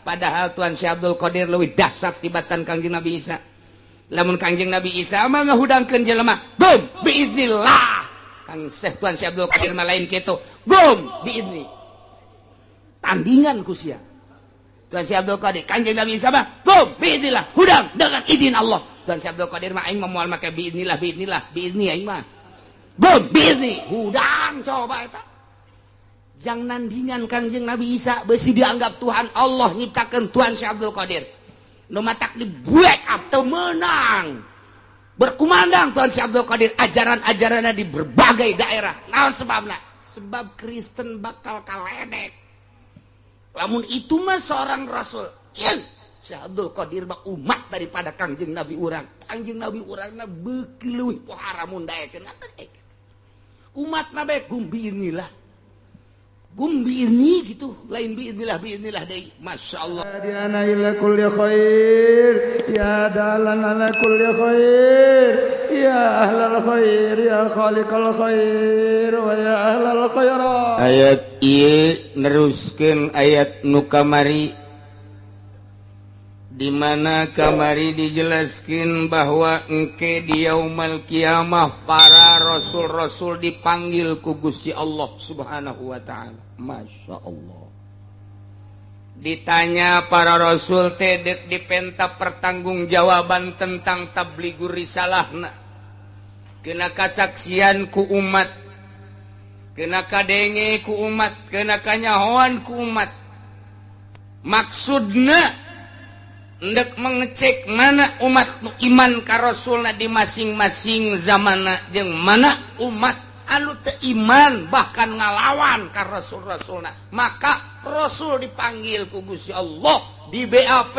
Padahal Tuan Syekh Abdul Qadir leuwih dahsyat tibatan Kangjeng Nabi Isa. Lamun Kangjeng Nabi Isa mah ngahudangkeun jelema, gum biiznillah. Kang Syekh Tuan Syekh Abdul Qadir mah lain kitu, gum biizni. Tandingan ku sia. Tuan Syekh Abdul Qadir, Kangjeng Nabi Isa mah gum biiznillah, hudang dengan izin Allah. Tuan Syekh Abdul Qadir mah aing mah moal make biiznillah, biiznillah, biizni aing mah. Gum biizni, hudang coba eta. Jang nandingan Kangjeng Nabi Isa besi dianggap Tuhan Allah nyiptakeun Tuhan Syekh Abdul Qadir. Nu matak di break up teu meunang. Berkumandang Tuhan Syekh Abdul Qadir ajaran-ajaranna di berbagai daerah. Naon sebabna? Sebab Kristen bakal kaledek. Lamun itu mah seorang rasul. Ieu Syekh Abdul Qadir mah umat daripada Kangjeng Nabi urang. Kangjeng Nabi urangna beuki leuwih pohara mun daekeun. Umat nabe gum biiznillah. Gum biizni gitu, lain biiznillah biiznillah deui. Masya Allah. Diana ila kulli khair, ya dalan ala kulli khair, ya ahlal khair, ya khaliqal khair, wa ya ahlal khairat. Ayat ieu neruskeun ayat nu kamari, di mana kamari dijelaskeun bahwa engke di yaumal kiamah para rasul-rasul dipanggil ku Gusti Allah Subhanahu wa taala. Masya Allah. Ditanya para rasul teh deuk dipenta pertanggungjawaban tentang tabligur risalahna. Kena kasaksian ku umat, kena kadenge ku umat, kena kanyahoan ku umat. Maksudna ndek mengecek mana umat nu iman ka rasulna di masing-masing zamana jeung mana umat anu teu iman bahkan ngalawan ka rasul-rasulna. Maka rasul dipanggil ku Gusti Allah di BAP,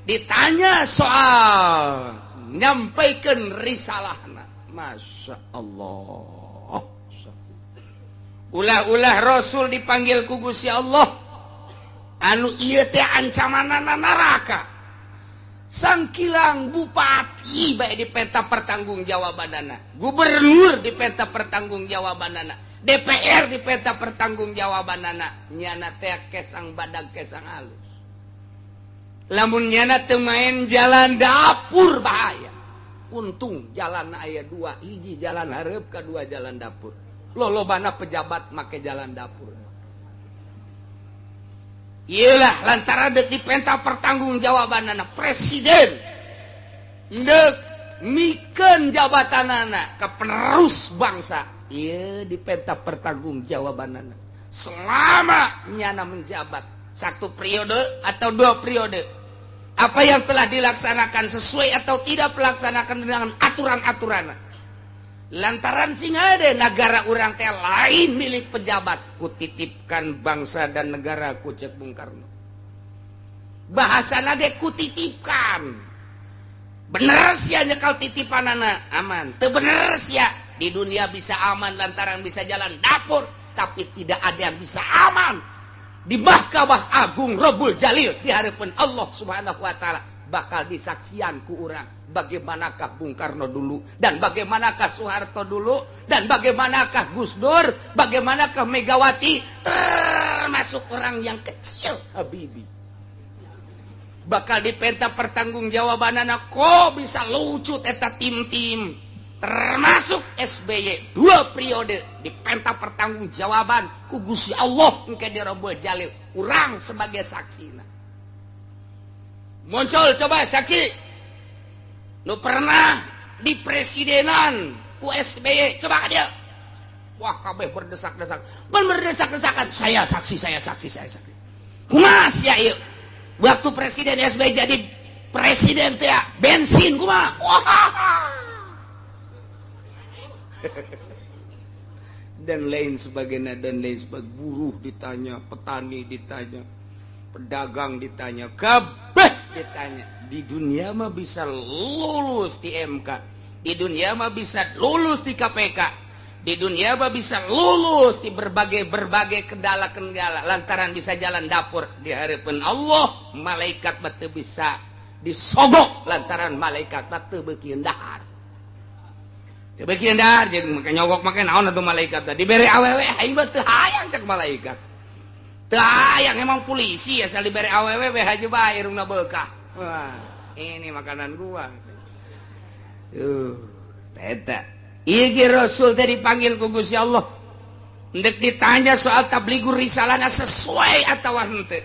ditanya soal nyampaikeun risalahna. Masya Allah. Ulah-ulah rasul dipanggil ku Gusti Allah anu ieu teh ancamanana neraka. Sangkilang bupati bae dipenta pertanggungjawabanana, gubernur dipenta pertanggungjawabanana, DPR dipenta pertanggungjawabanana. Nyana teh kesang badag kesang halus. Lamun nyana teu main jalan dapur bahaya. Untung jalan aya dua, hiji jalan hareup kadua jalan dapur. Lolobana pejabat make jalan dapur. Iyalah lantaran dek dipenta pertanggungjawabanana presiden ndek mikeun jabatanana ke penerus bangsa. Ieu dipenta pertanggungjawabanana selama nyana menjabat satu periode atau dua periode, apa yang telah dilaksanakan sesuai atau tidak pelaksanakan dengan aturan-aturan. Lantaran sing ada negara urang teh lain milik pejabat, kutitipkan bangsa dan negara ku cek Bung Karno. Bahasana ge kutitipkan. Bener sia nyekal titipanana aman. Teu bener sia di dunia bisa aman lantaran bisa jalan dapur, tapi tidak ada yang bisa aman di Mahkamah Agung Rabbul Jalil di hadapan Allah Subhanahu wa taala. Bakal disaksian ku urang bagaimanakah Bung Karno dulu, dan bagaimanakah Soeharto dulu, dan bagaimanakah Gus Dur, bagaimanakah Megawati, termasuk orang yang kecil Habibie. Bakal dipenta pertanggungjawabanana kok bisa lucut eta tim-tim, termasuk SBY dua periode dipenta pertanggungjawaban ku Gusti Allah engke di Rabbul Jalil urang sebagai saksina. Muncul coba saksi nu pernah di presidenan ku SBY, coba dia. Wah kabeh berdesak-desak, berdesak-desakan, saya saksi, saya saksi, saya saksi. Kumaha sia ieu? Waktu presiden SBY jadi presiden teh bensin kumaha? Wah. Dan lain sebagainya, dan lain sebagainya. Buruh ditanya, petani ditanya, pedagang ditanya, kabeh ditanya. Di dunia mah bisa lulus di MK, di dunia mah bisa lulus di KPK, di dunia mah bisa lulus di berbagai-berbagai kendala-kendala lantaran bisa jalan dapur. Di hadapan Allah malaikat mah teu bisa disogok lantaran malaikat mah teu beuki dahar. Teu beuki dahar jeung make nyogok make naon atuh malaikat teh dibere awewe aing mah teu hayang cek malaikat. Teu aya emang polisi asal dibere awewe we haji bae irungna beukah. Wah, ini makanan gua. Tuh, eta. Ieu ge Rasul teh dipanggil ku Gusti Allah. Ndek ditanya soal tabligur risalahna sesuai atawa henteu.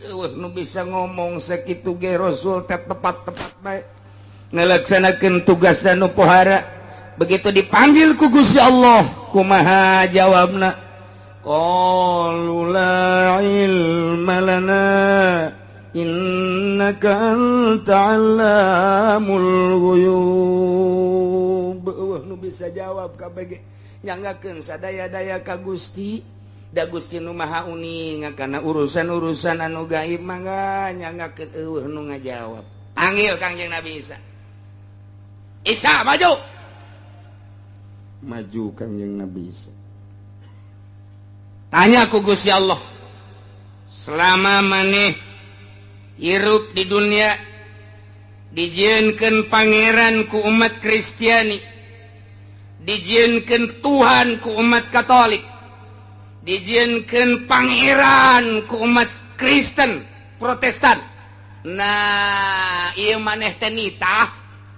Eueuh nu bisa ngomong sakitu ge Rasul teh tepat-tepat bae. Ngalaksanakeun tugasna nu pohara. Begitu dipanggil ku Gusti Allah, kumaha jawabna? Qalu la ilma lana innaka anta 'allamul ghuyub. Eueuh nu bisa jawab kabeh nyanggakeun sadaya-daya ka Gusti. Da Gusti nu Maha Uning kana urusan-urusan anu gaib mangga nyanggakeun eueuh nu ngajawab. Panggil Kangjeng Nabi Isa. Isa maju. Maju Kangjeng Nabi Isa. Tanya ku Gusti Allah, selama maneh hirup di dunia dijieunkeun pangeran ku umat Kristiani, dijieunkeun Tuhan ku umat Katolik, dijieunkeun pangeran ku umat Kristen Protestan. Nah, ieu maneh teh nitah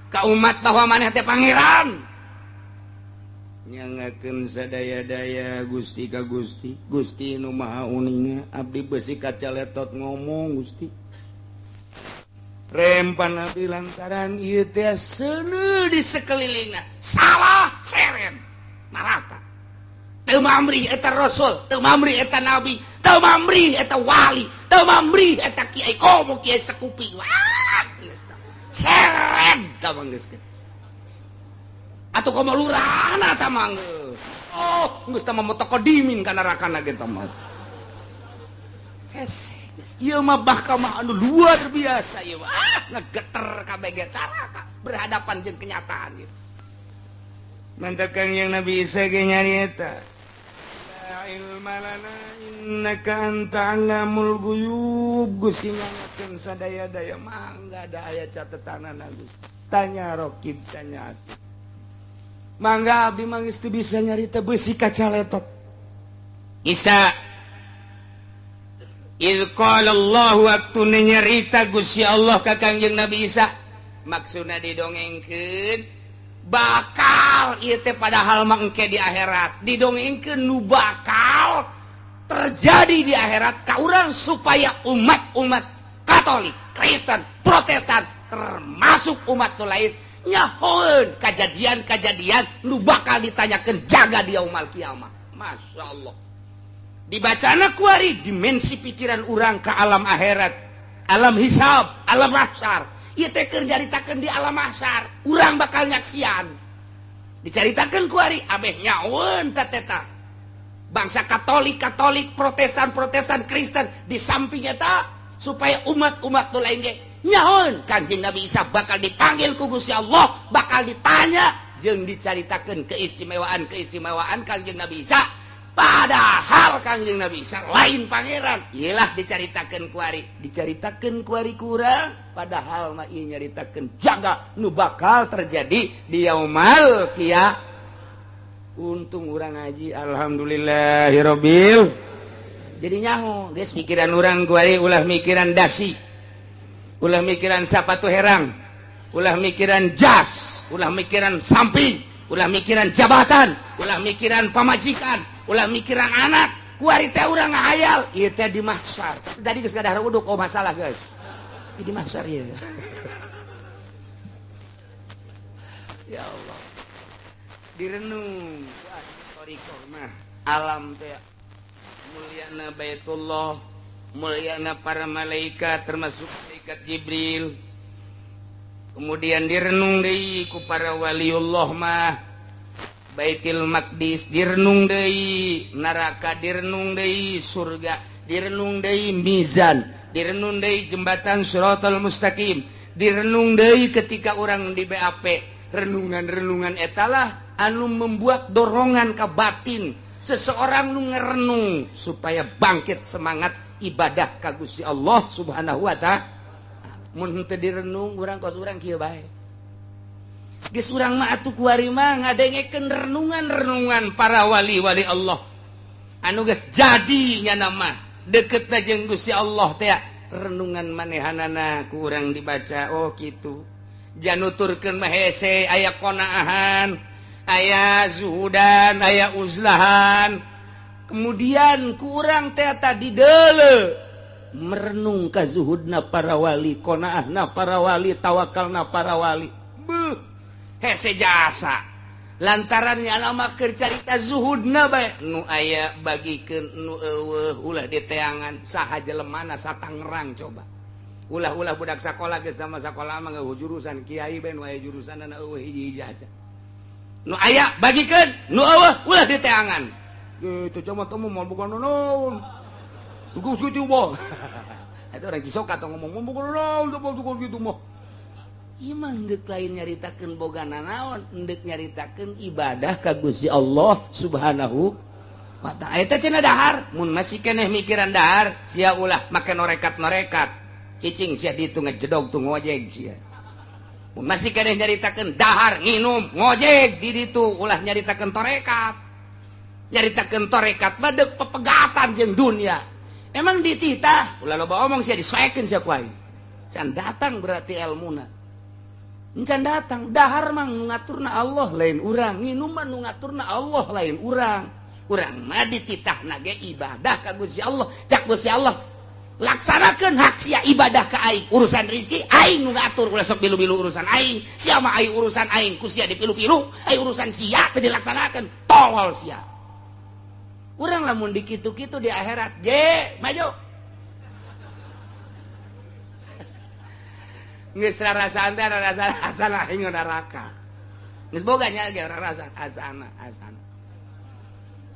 ka umat bahwa maneh teh pangeran. Nyangakeun sadaya-daya Gusti ka Gusti, Gusti nu Maha Uninga, abdi beusi kacaletot ngomong Gusti. Rempan abdi lantaran ieu teh seuneu di sekelilingna, salah seren neraka. Teu mamrih eta rasul, teu mamrih eta nabi, teu mamrih eta wali, teu mamrih eta kiai komo kiai sekupi. Wah, geus seren tah mah geus. Atuh komo lurahna tah mah geus. Oh, geus tah mah mutaqaddimin ka nerakana ge tah mah. Hese, geus ieu mah bahkan mah anu luar biasa ieu mah. Ah, ngegeter kabeh ge caraka berhadapan jeung kenyataan ieu. Mantap Kangjeng Nabi Isa ge nyarieta. La ilma lana innaka anta 'allamul ghuyub. Gusti nyangakeun sadaya-daya mangga da aya catetanana Gusti. Tanya rokib tanya ati. Mangga abdi mah geus teu bisa nyarita beusi kacaletot. Isa iz qala Allah waktu nyarita Gusti Allah ka Kangjeng Nabi Isa, maksudna didongengkeun bakal ieu teh padahal mah engke di akhirat, didongengkeun nu bakal terjadi di akhirat ka urang supaya umat-umat Katolik, Kristen, Protestan termasuk umat nu lain nyahoeun kajadian-kajadian nu bakal ditanyakeun jaga di yaumul kiamah. Masya Allah. Dibacana kuari dimensi pikiran urang ke alam akhirat, alam hisab, alam mahsyar. Ieu teh keur nyaritakeun di alam mahsyar, urang bakal nyaksian. Dicaritakeun kuari abeh nyahoeun teh teta. Bangsa Katolik, Katolik, Protestan, Protestan, Kristen di samping eta supaya umat-umat nu lain ge nyahoeun Kanjeng Nabi Isa bakal dipanggil ku Gusti Allah, bakal ditanya jeung dicaritakeun keistimewaan-keistimewaan Kanjeng Nabi Isa. Padahal Kanjeng Nabi Isa lain pangeran. Iyalah dicaritakeun kuari, dicaritakeun kuari kurang, padahal mah ieu nyaritakeun jaga nu bakal terjadi di yaumal qiyamah. Untung urang ngaji alhamdulillahirabbil. Jadi nyaho geus pikiran urang kuari ulah mikiran dasi, ulah mikiran sapatu herang, ulah mikiran jas, ulah mikiran samping, ulah mikiran jabatan, ulah mikiran pamajikan, ulah mikiran anak. Kuari teh urang ngahayal ieu teh di mahsyar. Tadi geus ngadahar uduk, oh masalah guys. Di mahsyar ieu. Ya Allah. Direnung thariqah mah alam teh mulyana Baitullah, mulyana para malaikat termasuk malaikat Jibril. Kemudian direnung deui ku para waliullah mah Baitul Maqdis direnung deui, neraka direnung deui, surga direnung deui, mizan direnung deui, jembatan Shiratal Mustaqim direnung deui ketika orang di BAP. Renungan-renungan etalah anu membuat dorongan ke batin seseorang nu ngerenung supaya bangkit semangat ibadah ka Gusti Allah Subhanahu wa ta'ala. Mun henteu direnung urang kos urang kieu bae. Geus urang mah atuh kuari mah ngadengekeun renungan-renungan para wali-wali Allah. Anu geus jadi nya mah deketna jeung Gusti Allah teh renungan manehanana kurang dibaca. Oh kitu. Januturkeun mah hese aya qonaahan, aya zuhudan, aya uzlahan. Kemudian kurang teh tadi deuleu merenung ka zuhudna para wali, qonaahna para wali, tawakalna para wali. Beuh, hese jasa. Lantaran nya mah keur carita zuhudna bae nu aya bagikeun nu eueuh ulah diteangan saha jelemana satangerang coba. Ulah-ulah budak sakola geus sama sakola mah ngeueuh jurusan kiai bae nu aya jurusanna eueuh hiji-hiji aja. Nu aya bagikeun nu eueuh ulah diteangan. Gitu cuma temu mau bukan naon. Tugas gitu mah. Itu orang Cisoka atau ngomong bukan naon, bukan gitu mah. Ieu mah deuk lain nyaritakeun boga nanaon, deuk nyaritakeun ibadah ka Gusti Allah Subhanahu wa ta'ala. Eta cenah dahar, mun masih keneh mikiran dahar, sia ulah make norekat-norekat. Cicing sia ditu ngejedog tuh ngojeg sia. Mun masih keneh nyaritakeun dahar nginum ngojeg di ditu ulah nyaritakeun torekat. Nyaritakeun torekat mah deuk pepegatan jeung dunia. Emang dititah ulah loba omong sia disoekeun sia ku aing. Can datang berarti elmuna. Can datang dahar mah nu ngaturna Allah lain urang, nginum mah nu ngaturna Allah lain urang. Urang mah dititahna ge ibadah ka Gusti Allah. Cak Gusti Allah laksanakeun hak sia ibadah ka aing. Urusan rezeki aing nu ngatur, ulah sok bilu-bilu urusan aing. Sia mah aing urusan aing ku sia dipilu-pilu, aing urusan sia teu dilaksanakeun, tolol sia. Urang lamun dikitu-kitu di akhirat, je maju. Geus rarasaan teh rarasaan aing neraka. Geus boga nya ge rarasaan asana asana.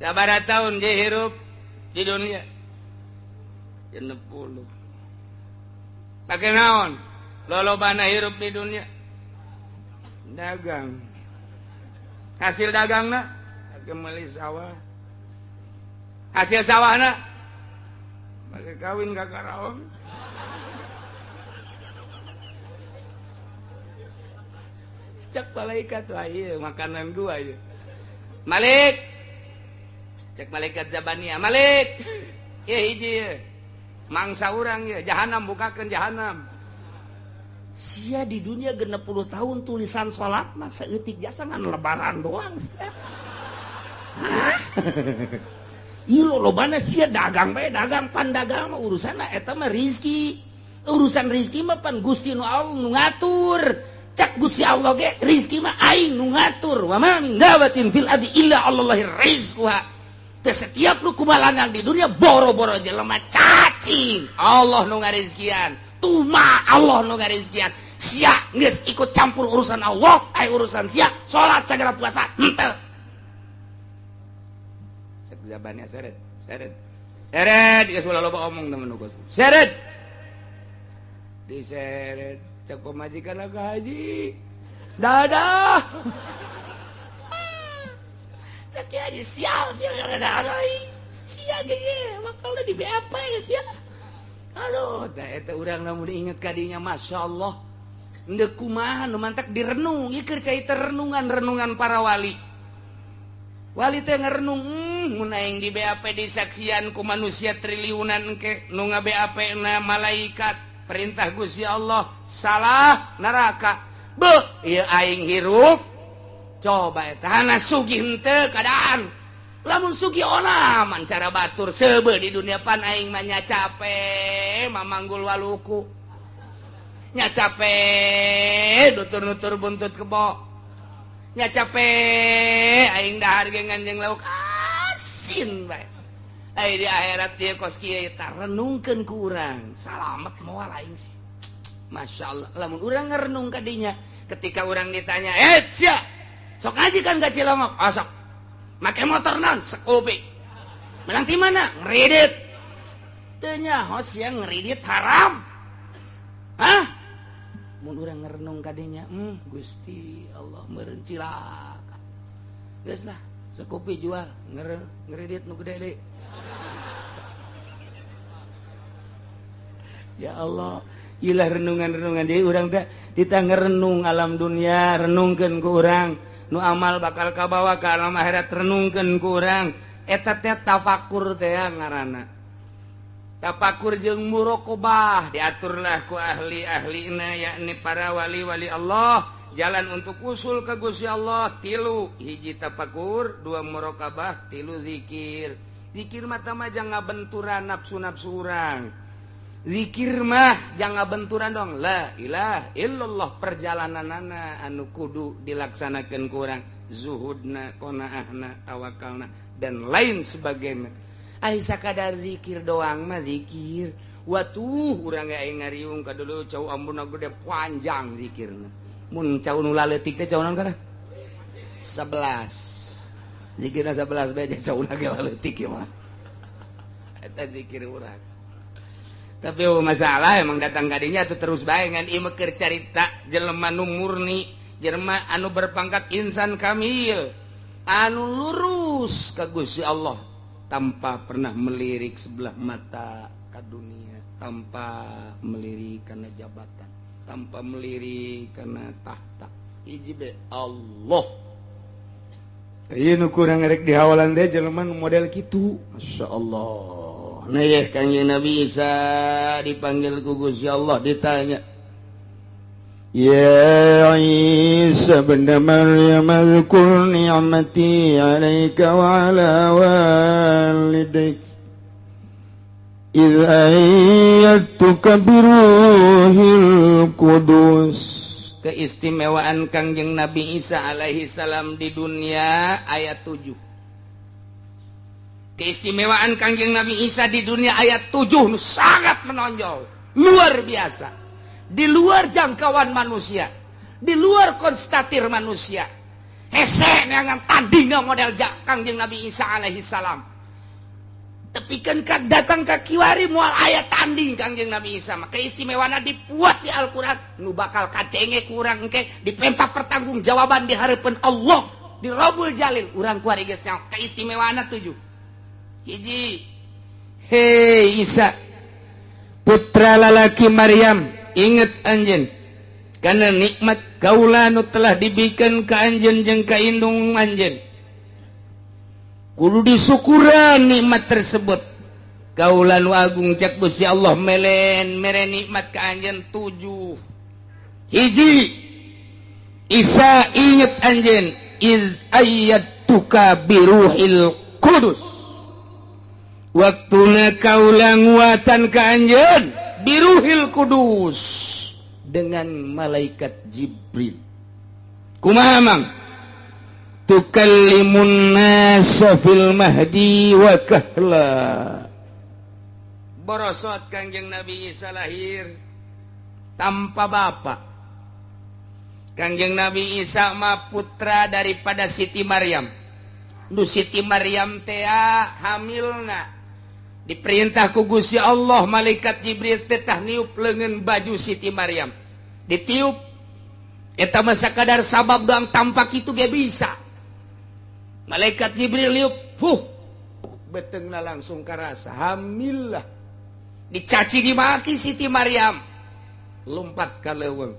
Sabaraha taun je hirup di dunia? 60. Pake naon? Lolobana hirup di dunia? Dagang. Hasil dagangna pake meuli sawah. Hasil sawahna pake kawin ka karaong. Cek malaikat wah ieu makanan gua ieu. Malik. Cek malaikat Zabania, Malik. Ieu hiji ieu. Mangsa urang ieu, jahanam bukakeun jahanam. Sia di dunia 60 tahun tulisan salat mah saeutik jasa ngan lebaran doang. Hah? Ieu lolobana sia dagang bae, dagang pan dagang mah urusanna eta mah rizki. Urusan rizki mah pan Gusti nu Allah nu ngatur. Cak Gusti Allah ge rizki mah aing nu ngatur. Wa ma min dabatin fil ardi illa Allahi rizquha. Teu setiap nu kumalangang di dunia boro-boro jelema cacing Allah nu ngarizkian. Tuma Allah nu ngarizkian. Sia geus ikut campur urusan Allah, ai urusan sia salat sagala puasa henteu. Cek zabannya seret, seret. Seret geus ulah loba omong temen nu seret. Diseret cek pemajikan ke haji. Dadah. Cek haji sial sial dadah euy. Sia ge bakal di BAP ya sia. Aduh, tah eta urang lamun diinget ka dinya masyaallah. Endek kumaha nu mantak direnung, ieu keur carita renungan-renungan para wali. Wali teh ngerenung, mun aing di BAP disaksian ku manusia triliunan engke nu nga-BAP na malaikat. Perintah Gusti Allah salah neraka. Beuh, ieu aing hirup. Coba eta hana sugih henteu keadaan. Lamun sugih onaman cara batur seubeuh di dunia pan aing mah nya cape mamanggul waluku. Nya cape nutur-nutur buntut kebo. Nya cape aing dahar ge nganjeng lauk asin bae. Ai di akhirat dia kos kieu eta renungkeun ku urang. Salamet moal aing sih. Masyaallah, lamun urang ngerenung ka dinya ketika urang ditanya, "Eh, sia, sok ngaji kan ka Cilongok?" "Oh, sok." "Make motor naon?" "Scoopy." "Menang ti mana?" "Ngredit." Teu nyaho sia ngredit haram. Hah? Mun urang ngerenung ka dinya, Gusti Allah meureun cilaka. Geus lah, Scoopy jual, ngredit nu gede deui. Ya Allah, ilah renungan-renungan jadi urang teh ditah ngerenung alam dunia, renungkeun ku urang. Nu amal bakal kabawa ka alam akhirat, renungkeun ku urang. Eta teh tafakur teh ngaranna. Tafakur jeung muraqabah diaturlah ku ahli-ahlina, yakni para wali-wali Allah, jalan untuk usul ke Gusti Allah tilu, hiji tafakur, dua muraqabah, tilu zikir. Zikir mah mah jangan ngabenturan nafsu-nafsu urang. Zikir mah jangan ngabenturan dong. La ilaha illallah perjalananana anu kudu dilaksanakeun ku urang, zuhudna, qanaahna, tawakalna dan lain sebagainya. Ai sakadar zikir doang mah zikir. Watuh urang ge aing ngariung ka dulu cau ambuna gede panjang zikirna. Mun cau nu laletik teh cau naon kana? 11. Zikirna 11 bae cauna ge laletik ieu mah. Eta zikir urang. Tapi masalah emang datang kadinya tuh terus bae ngan ieu mah keur carita jelema nu murni, jelema anu berpangkat insan kamil, anu lurus ka Gusti Allah tanpa pernah melirik sebelah mata ke dunia, tanpa melirik karena jabatan, tanpa melirik karena tahta. Hiji be Allah. Ieu nu kurang rek dihawalan teh jelema nu model kitu. Masya Allah. Nah ye Kangjeng Nabi Isa dipanggil ku Gusti Allah ditanya, Ya Isa ibn Maryam adhkur ni'mati 'alaika wa 'ala walidaik idh ayyadtuka biruhil qudus. Keistimewaan Kangjeng Nabi Isa alaihi salam di dunia ayat 7. Keistimewaan Kangjeng Nabi Isa di dunia ayat 7 sangat menonjol, luar biasa. Di luar jangkauan manusia, di luar konstatir manusia. Hese neangan tandingna model Kangjeng Nabi Isa alaihi salam. Tapi kan datang ka kiwari moal aya tanding Kangjeng Nabi Isa mah. Keistimewaanna dipuat di Al-Qur'an, nu bakal kadenge kurang engke dipenta pertanggungjawaban di hareupeun Allah di Rabbul Jalil. Urang kuari geus nyaho keistimewaanna 7. Hiji, hei Isa putra lalaki Maryam, inget anjeun karena nikmat kaula nu telah dibikeun ka anjeun jeung ka indung anjeun. Kudu disyukuran nikmat tersebut. Kaula nu agung cek Gusti Allah melen mere nikmat ka anjeun 7. Hiji, Isa inget anjeun iz ayyatuka biruhil qudus. Waktuna kaula nguatan ka anjeun biruhil kudus dengan malaikat Jibril. Kumaha mang? Tukallimun nasa fil mahdi wa kahla. Borosot Kangjeng Nabi Isa lahir tanpa bapak. Kangjeng Nabi Isa mah putra daripada Siti Maryam. Nu Siti Maryam teh hamilna diperintah ku Gusti Allah malaikat Jibril teh tah niup leungeun baju Siti Maryam. Ditiup eta mah sakadar sabab doang tampak itu ge bisa. Malaikat Jibril niup, fuh, beteungna langsung karasa hamil lah. Dicaci dimaki Siti Maryam, lompat ka leuweung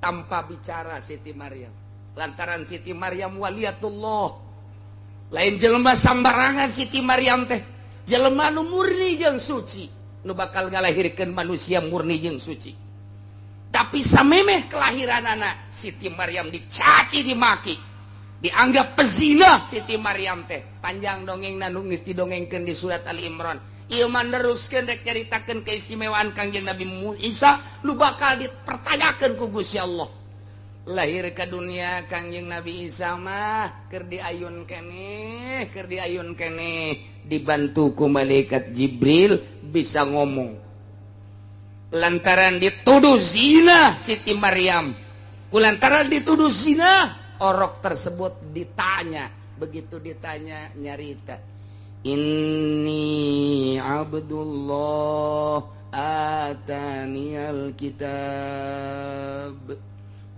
tanpa bicara Siti Maryam. Lantaran Siti Maryam waliyatullah, lain jelema sambarangan Siti Maryam teh, jelema nu murni jeung suci, nu bakal ngalahirkeun manusia murni jeung suci. Tapi samemeh kelahiranana Siti Maryam dicaci dimaki, dianggap pezina Siti Maryam teh. Panjang dongengna nu geus didongengkeun di surat Ali Imran. Ieu mah neruskeun rek nyaritakeun keistimewaan Kangjeng Nabi Isa nu bakal dipertanyakeun ku Gusti Allah. Lahir ke dunia Kangjeng Nabi Isa mah keur diayun keneh, keur diayun keneh, dibantu ku malaikat Jibril bisa ngomong. Lantaran dituduh zina Siti Maryam, kulantaran dituduh zina, orok tersebut ditanya. Begitu ditanya nyarita, inni abdullah ataniyal kitab.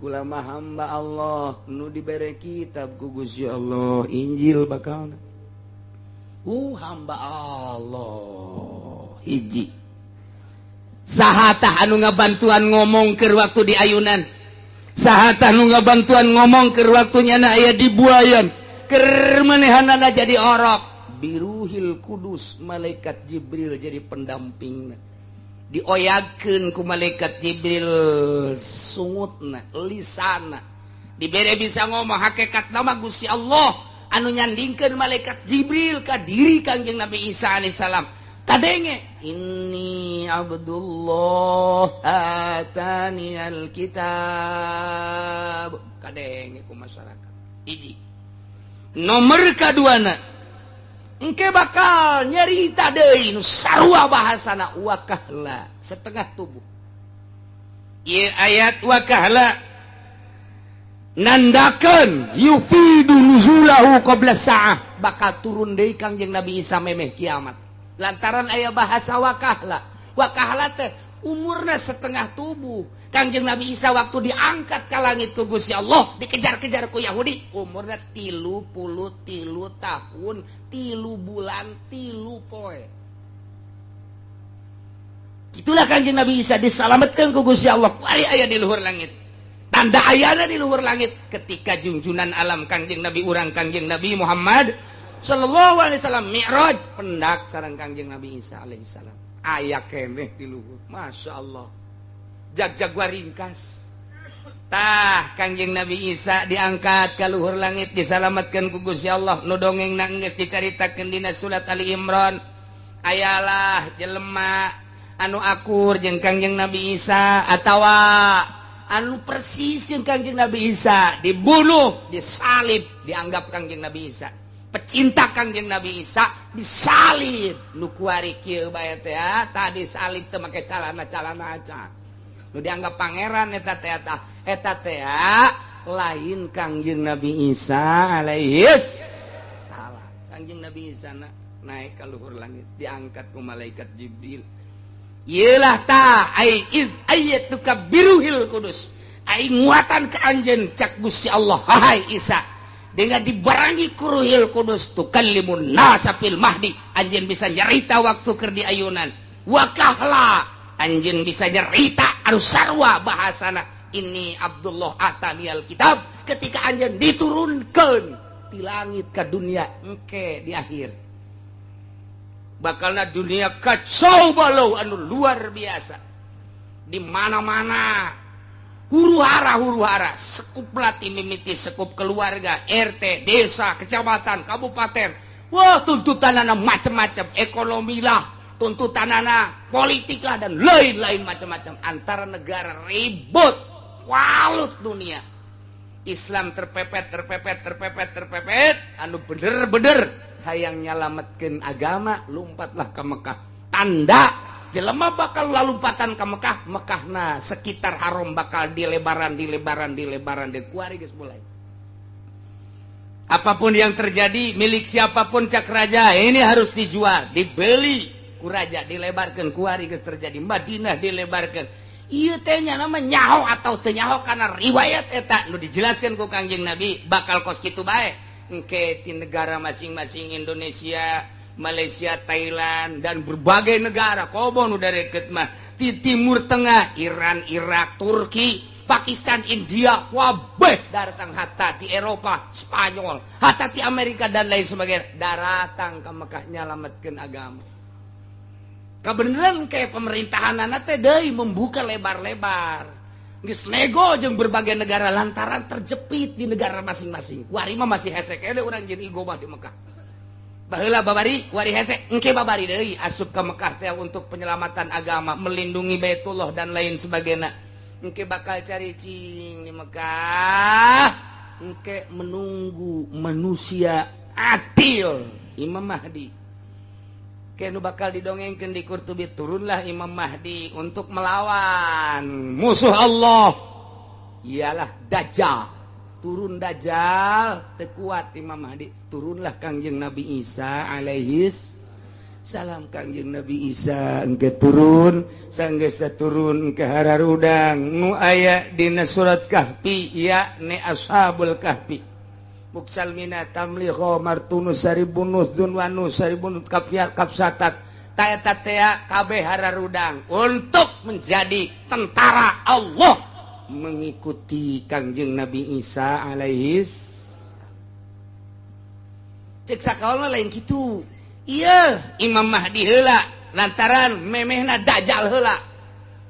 Kula mah hamba Allah nu dibere kitab ku Gusti Allah, Injil bakalna. Hamba Allah hiji. Saha tah anu ngabantuan ngomong keur waktu di ayunan? Saha tah nu ngabantuan ngomong keur waktu nyana aya di buayan? Keur manehanana jadi orok. biruhil kudus, malaikat Jibril jadi pendampingna. Dioyagkeun ku malaikat Jibril sungutna, lisana. Dibere bisa ngomong hakikat nama Gusti Allah anu nyandingkeun malaikat Jibril ka diri Kangjeng Nabi Isa alaihissalam. Kadenge inni Abdullah atani alkitab. Kadenge ku masyarakat. Hiji. Nomor kaduana engke bakal nyerita deui nu sarua bahasana wakahla, setengah tubuh. Ieu ayat wakahla nandakeun yufidu nuzulahu qabla sa'ah, bakal turun deui Kangjeng Nabi Isa memeh kiamat. Lantaran aya bahasa wakahla. Wakahla teh umurna setengah tubuh. Kangjeng Nabi Isa waktu diangkat ka langit ku Gusti Allah, dikejar-kejar ku Yahudi, umurna 33 tahun, 3 bulan, 3 poe. Itulah Kangjeng Nabi Isa disalametkeun ku Gusti Allah. Kuari aya di luhur langit. Tanda ayana di luhur langit ketika junjunan alam Kangjeng Nabi urang Kangjeng Nabi Muhammad sallallahu alaihi wasallam mi'raj pendak sareng Kangjeng Nabi Isa alaihi salam. Aya keneh di luhur. Masya Allah. Jag-jag ringkas. Tah Kangjeng Nabi Isa diangkat ka luhur langit disalametkeun ku Gusti Allah. Nu dongeng geus dicaritakeun dina surat Ali Imran. Ayalah jelema anu akur jeung Kangjeng Nabi Isa atawa anu persis jeung Kangjeng Nabi Isa dibunuh, disalib, dianggap Kangjeng Nabi Isa. Pecinta Kangjeng Nabi Isa disalib. Nu kuari kieu bae teh tadi salib teu make calana-calana acan. Nu dianggap pangeran eta teh eta teh lain Kangjeng Nabi Isa alaihis salam. Kangjeng Nabi Isa naik ka luhur langit diangkat ku malaikat Jibril. Iyalah ta ai iz ayatuka biruhil kudus, ai muatan ke anjeun cak Gusti Allah, hai Isa dengan dibarengi ku ruhil kudus tukallimun nasa fil mahdi, anjeun bisa nyarita waktu keur di ayunan. Wakahla anjeun bisa nyarita anu sarua bahasana ini Abdullah atanial kitab ketika anjeun diturunkeun ti langit ka dunia engke di akhir. Bakalna dunia kacau balau anu luar biasa. Di mana-mana huru-hara, sekup lati mimiti sekup keluarga, RT, desa, kecamatan, kabupaten. Wah, tuntutanana macam-macam, ekonomi lah, tuntutanana politik lah dan lain-lain macam-macam. Antara negara ribut, walut dunia. Islam terpepet, anu bener-bener hayang nyalametkeun agama, lompatlah ke Mekah. Tanda jelema bakal lalumpatan ke Mekah, Mekahna sekitar haram bakal dilebaran, dikuari geus mulai. Apapun yang terjadi, milik siapapun cak raja, ini harus dijual, dibeli ku raja, dilebarkeun kuari geus terjadi. Madinah dilebarkeun. Ieu teh nya nama nyaho atau teu nyaho karena riwayat eta nu dijelaskeun ku Kangjeng Nabi bakal kos kitu bae. Engke di negara masing-masing Indonesia, Malaysia, Thailand dan berbagai negara komo nu dareket mah di Timur Tengah, Iran, Irak, Turki, Pakistan, India, wabeh datang hatta di Eropa, Spanyol, hatta di Amerika dan lain sebagainya daratang ke Mekah nyalametkeun agama. Kebenaran kayak pemerintahan teh deui membuka lebar-lebar. Geus nego jeung berbagai negara lantaran terjepit di negara masing-masing. Kuari mah masih hese keneh urang jeung igo mah di Mekah. Baheula babari kuari hese, engke babari deui asup ka Mekah teh untuk penyelamatan agama, melindungi Baitullah dan lain sebagainya. Engke bakal cari cing di Mekah, engke menunggu manusia adil, Imam Mahdi. Kenu bakal didongengkeun di Qurtubi, turunlah Imam Mahdi untuk melawan musuh Allah, ialah Dajjal. Turun Dajjal, tekuat Imam Mahdi. Turunlah Kangjeng Nabi Isa alaihis salam. Kangjeng Nabi Isa engke turun, sanggeus turun ke hararudang nu aya dina surat Kahfi, yakni Ashabul Kahfi. Muksalmina tamliho martunus saribunus dunwanus saribunus kafiat kapsatat taeta tea kabeh hararudang untuk menjadi tentara Allah mengikuti Kangjeng Nabi Isa alaihis. Cek sakaol mah lain kitu. Iya, Imam Mahdi heula lantaran memehna Dajjal heula.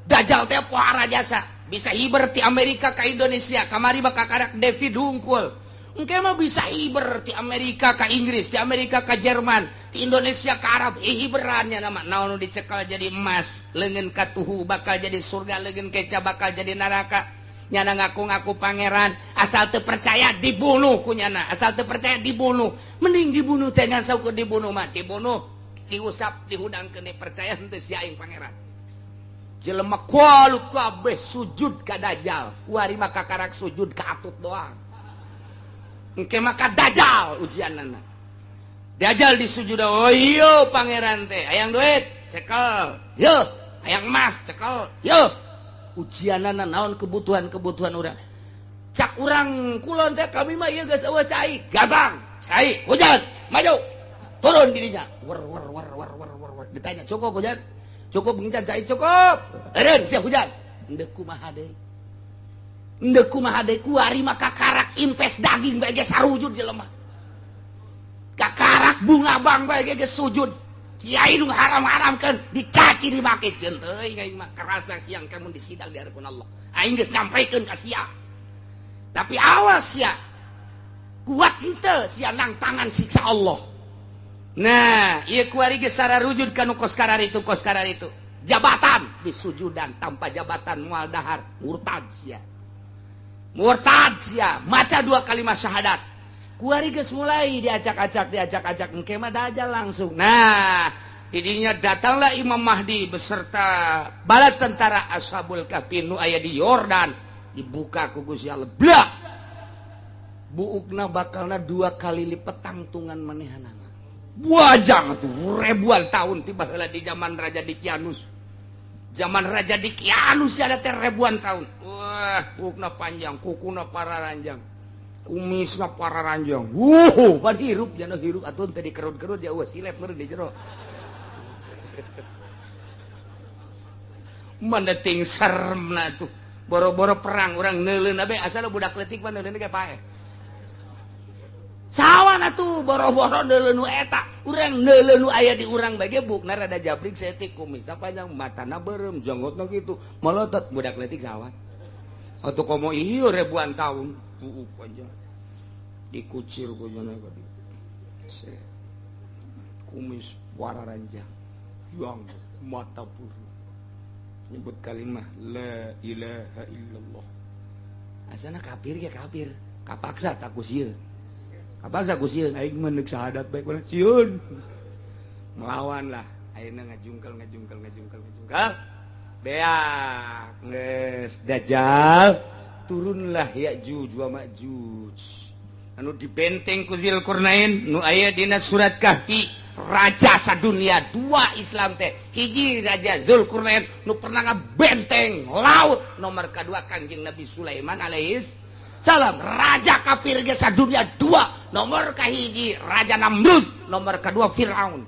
Dajjal teh pohara jasa, bisa hiber ti Amerika ka Indonesia, kamari bakal karak David hungkul. Engke mah bisa hiber ti Amerika ka Inggris, ti Amerika ka Jerman, ti Indonesia ka Arab, hiberannya nama naon nu dicekal jadi emas, leungeun katuhu bakal jadi surga, leungeun keca bakal jadi neraka. Nyana ngaku-ngaku pangeran, asal teu percaya dibunuh ku nyana, asal teu percaya dibunuh. Mending dibunuh teh ngan saukur dibunuh mah, dibunuh, diusap, dihudangkeun percaya henteu sia aing pangeran. Jelema kualut kabeh sujud ka Dajjal, kuari mah kakarak sujud ka atut doang. Engke mah ka Dajjal ujianana. Dajjal disujud, oh iya pangeran teh, hayang duit, cekel. Yo, hayang emas, cekel. Yo. Ujianana naon kebutuhan-kebutuhan urang. Cak urang kulon teh kami mah ieu geus eueuh cai, gampang. Cai, hujan, maju. Turun dirinya. Wer wer wer wer wer wer. Ditanya, "Cukup hujan?" Cukup ngincan cai cukup. Eureun sia hujan. Endeu kumaha deui? Endeu kumaha deui kuari mah kakarak impes daging bae ge sarujud jelema. Kakarak bunga bang bae ge sujud. Kiai nu haram-haramkeun dicaci dimake jeung teuing aing mah kerasa siang kamu disidang di hadapan Allah. Aing geus nyampaikeun ka sia. Tapi awas sia. Kuat henteu sia nang tangan siksa Allah. Nah, ieu kuari geus sararujud ka nu kos kararitu kos kararitu. Jabatan disujudan tanpa jabatan moal dahar murtad sia. Murtad sia, maca dua kalimat syahadat. Kuari geus mulai diacak-acak engke mah Dajjal langsung. Nah, didinya datanglah Imam Mahdi beserta bala tentara Ashabul Kahfi nu aya di Yordan, dibuka ku Gusti Allah. Blah. Buukna bakalna 2 kali lipat tangtungan manehanana. Buajang atuh ribuan tahun tiba heula di zaman Raja Dikianus. Zaman Raja Dikianus ada teh ribuan tahun. Wah, buukna panjang, kukuna pararanjang. Kumisna pararanjang. Wuh, pan hirup jana hirup atuh teh dikerut-kerut ya eueuh silet meureun di jero. Mana ting seremna tuh. Boro-boro perang urang neuleun bae asal budak leutik mah neuleun ge paeh. Sawan atuh boro-boro neuleun nu eta, urang neuleun nu aya di urang bae ge bukna rada jabrik saeutik kumisna panjang, matana beureum, jenggotna kitu, molotot budak leutik sawan. Atuh komo ieu ribuan tahun buuk panjang. Dikucir ku jana tadi. Kumis wararanjang, juang mata buru. Nyebut kalimah la ilaha illallah. Asana kafir ge kafir, kapaksa tak ku sieun. Kapaksa ku sieun aing mah neuk syahadat bae ku sieun. Melawan lah, ayeuna ngajungkel. Beak geus Dajjal turunlah Ya'juj wa Ma'juj. Anu dibenteng ku Dzulqarnain nu aya dina surat Kahfi, raja sadunia dua Islam teh. Hiji Raja Dzulqarnain nu pernah ngabenteng laut, nomor kedua Kangjeng Nabi Sulaiman alaihis salam, raja kafir ge sadunia dua, nomor kahiji Raja Namrud, nomor kedua Firaun.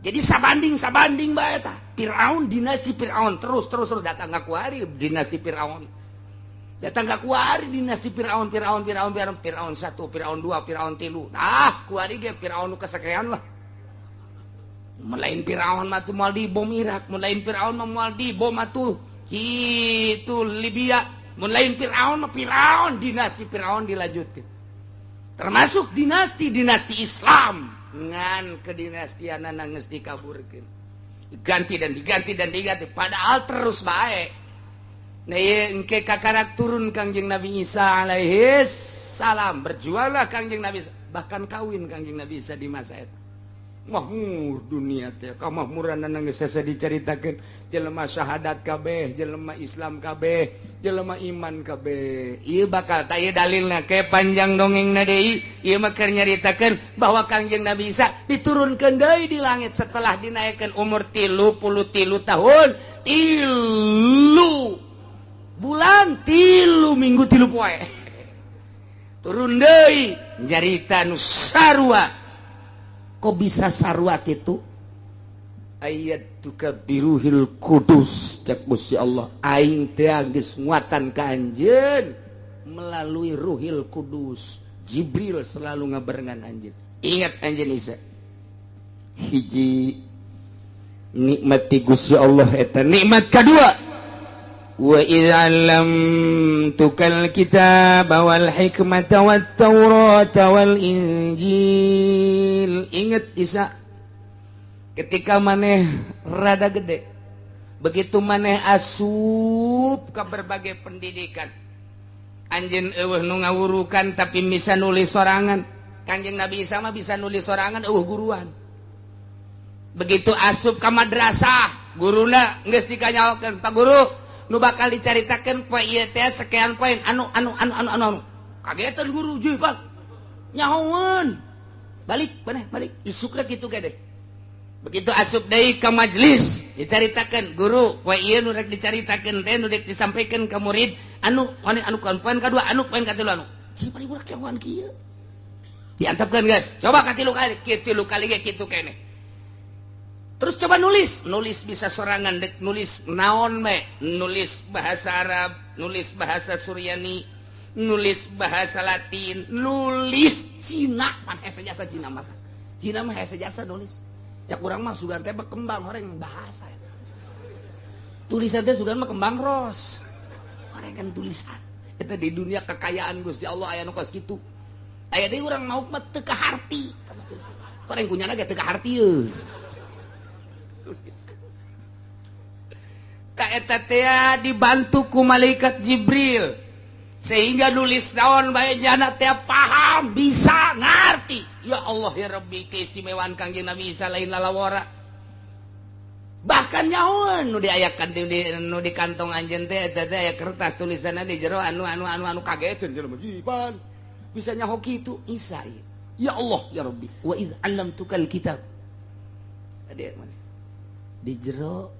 Jadi sabanding bae tah. Firaun dinasti Firaun terus datang ka kuari dinasti Firaun. Datang ka kuari dinasti Firaun 1, Firaun 2, Firaun 3. Nah, kuari ge Firaun nu kasakean lah. Mun lain Firaun mah tuh moal dibom Irak, mun lain Firaun mah moal dibom atuh kitu Libya, mun lain Firaun mah Firaun dinasti Firaun dilanjutkeun. Termasuk dinasti-dinasti Islam ngan kedinastianana geus dikaburkeun. Diganti dan diganti dan diganti padahal terus bae. Nah, engke kakarak turun Kangjeng Nabi Isa alaihis salam, berjuanglah Kangjeng Nabi Isa, bahkan kawin Kangjeng Nabi Isa di masa eta. Mahmur dunia teh kamahmuranana geus hese dicaritakeun, jelema syahadat kabeh, jelema Islam kabeh, jelema iman kabeh. Ieu bakal tah ieu dalilna ke panjang dongengna deui, ieu mah keur nyaritakeun bahwa Kangjeng Nabi Isa diturunkeun deui di langit setelah dinaikkeun umur 33 tahun, 3 bulan, 3 minggu, 3 poe. Turun deui nyarita nu sarua. Kok bisa sarua kitu? Ayat tuka biruhil kudus cek Gusti Allah, aing teh geus nguatan ka anjeun melalui Ruhil Kudus. Jibril selalu ngabarengan anjeun. Ingat anjeun Isa, hiji nikmat ti Gusti Allah eta nikmat kadua, wa idz 'allamtukal kitaba wal hikmata wat taurata wal injil. Ingat Isa, ketika maneh rada gede, begitu maneh asup ke berbagai pendidikan, anjeun eueuh nu ngawurukan tapi bisa nulis sorangan. Kanjeng Nabi Isa mah bisa nulis sorangan eueuh guruan. Begitu asup ke madrasah, guruna geus dikanyaokeun, "Pak Guru, nu bakal dicaritakeun poe ieu teh sekian poin anu anu anu anu anu." Kagetan guru, "Juh, Pak. Nyahoeun." Balik, maneh balik. Isukna kitu gede. Begitu asup deui ke majelis, dicaritakeun, "Guru, poe ieu nu rek dicaritakeun teh nu rek disampaikan ke murid anu anu anu poin kadua, anu poin katilu anu." Cing bari budak nyahoan kieu. Diantepkeun geus. Coba katilu kali, katilu kali ge kitu keneh. Terus coba nulis, nulis bisa sorangan dek nulis naon me, nulis bahasa Arab, nulis bahasa Suryani, nulis bahasa Latin, nulis Cina, pan hese jasa Cina mah. Cina mah hese jasa nulis. Cak urang mah sugan teh berkembang horeng bahasa. Tulisan teh sugan mah kembang ros. Horeng kan tulisan. Eta di dunia kekayaan Gusti Allah aya nu kos kitu. Aya deui urang mauk mah teu kaharti. Horeng kunyana ge teu kaharti euy. Eta teh dibantu ku malaikat Jibril sehingga nulis naon bae jana teh paham, bisa ngarti. Ya Allah ya Rabbi, keistimewaan Kangjeng Nabi Isa lain lalawara. Bahkan nyahoan nu diayakan nu di kantong anjeun teh eta teh aya kertas tulisanna di jero anu anu anu anu kageteun jelema jiban. Bisa nyaho kitu Isa. Ya Allah ya Rabbi, wa iz 'allamtukal kitab. Tadi mana? Di jero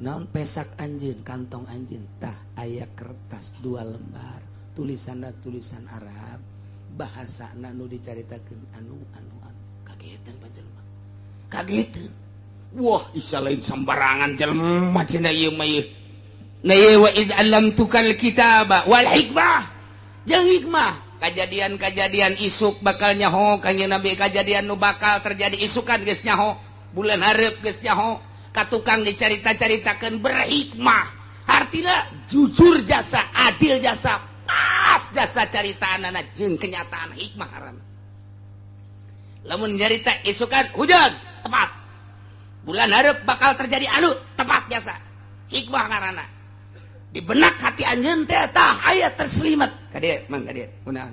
naon pesak anjeun, kantong anjeun tah aya kertas 2 lembar, tulisanna tulisan Arab, bahasana nu dicaritakeun anu anu anu. Kagetan panjelema. Kagetan. Wah, Isa lain sembarangan jelema cenah ieu mah ieu. Na ieu wa iz 'allamtukal kitaba wal hikmah. Jeung hikmah, kajadian-kajadian isuk bakal nyaho kanjeng Nabi, kajadian nu bakal terjadi isukan geus nyaho, bulan hareup geus nyaho. Ka tukang dicarita-caritakeun berhikmah, artinya jujur jasa, adil jasa, pas jasa caritaanana jeung kenyataan hikmah haram. Lamun nyarita isukan hujan tepat, bulan hareup bakal terjadi anu tepat jasa, hikmah ngaranna. Di benak hati anjeun teh tah aya terselimet. Ka dieu mang ka dieu kunaon?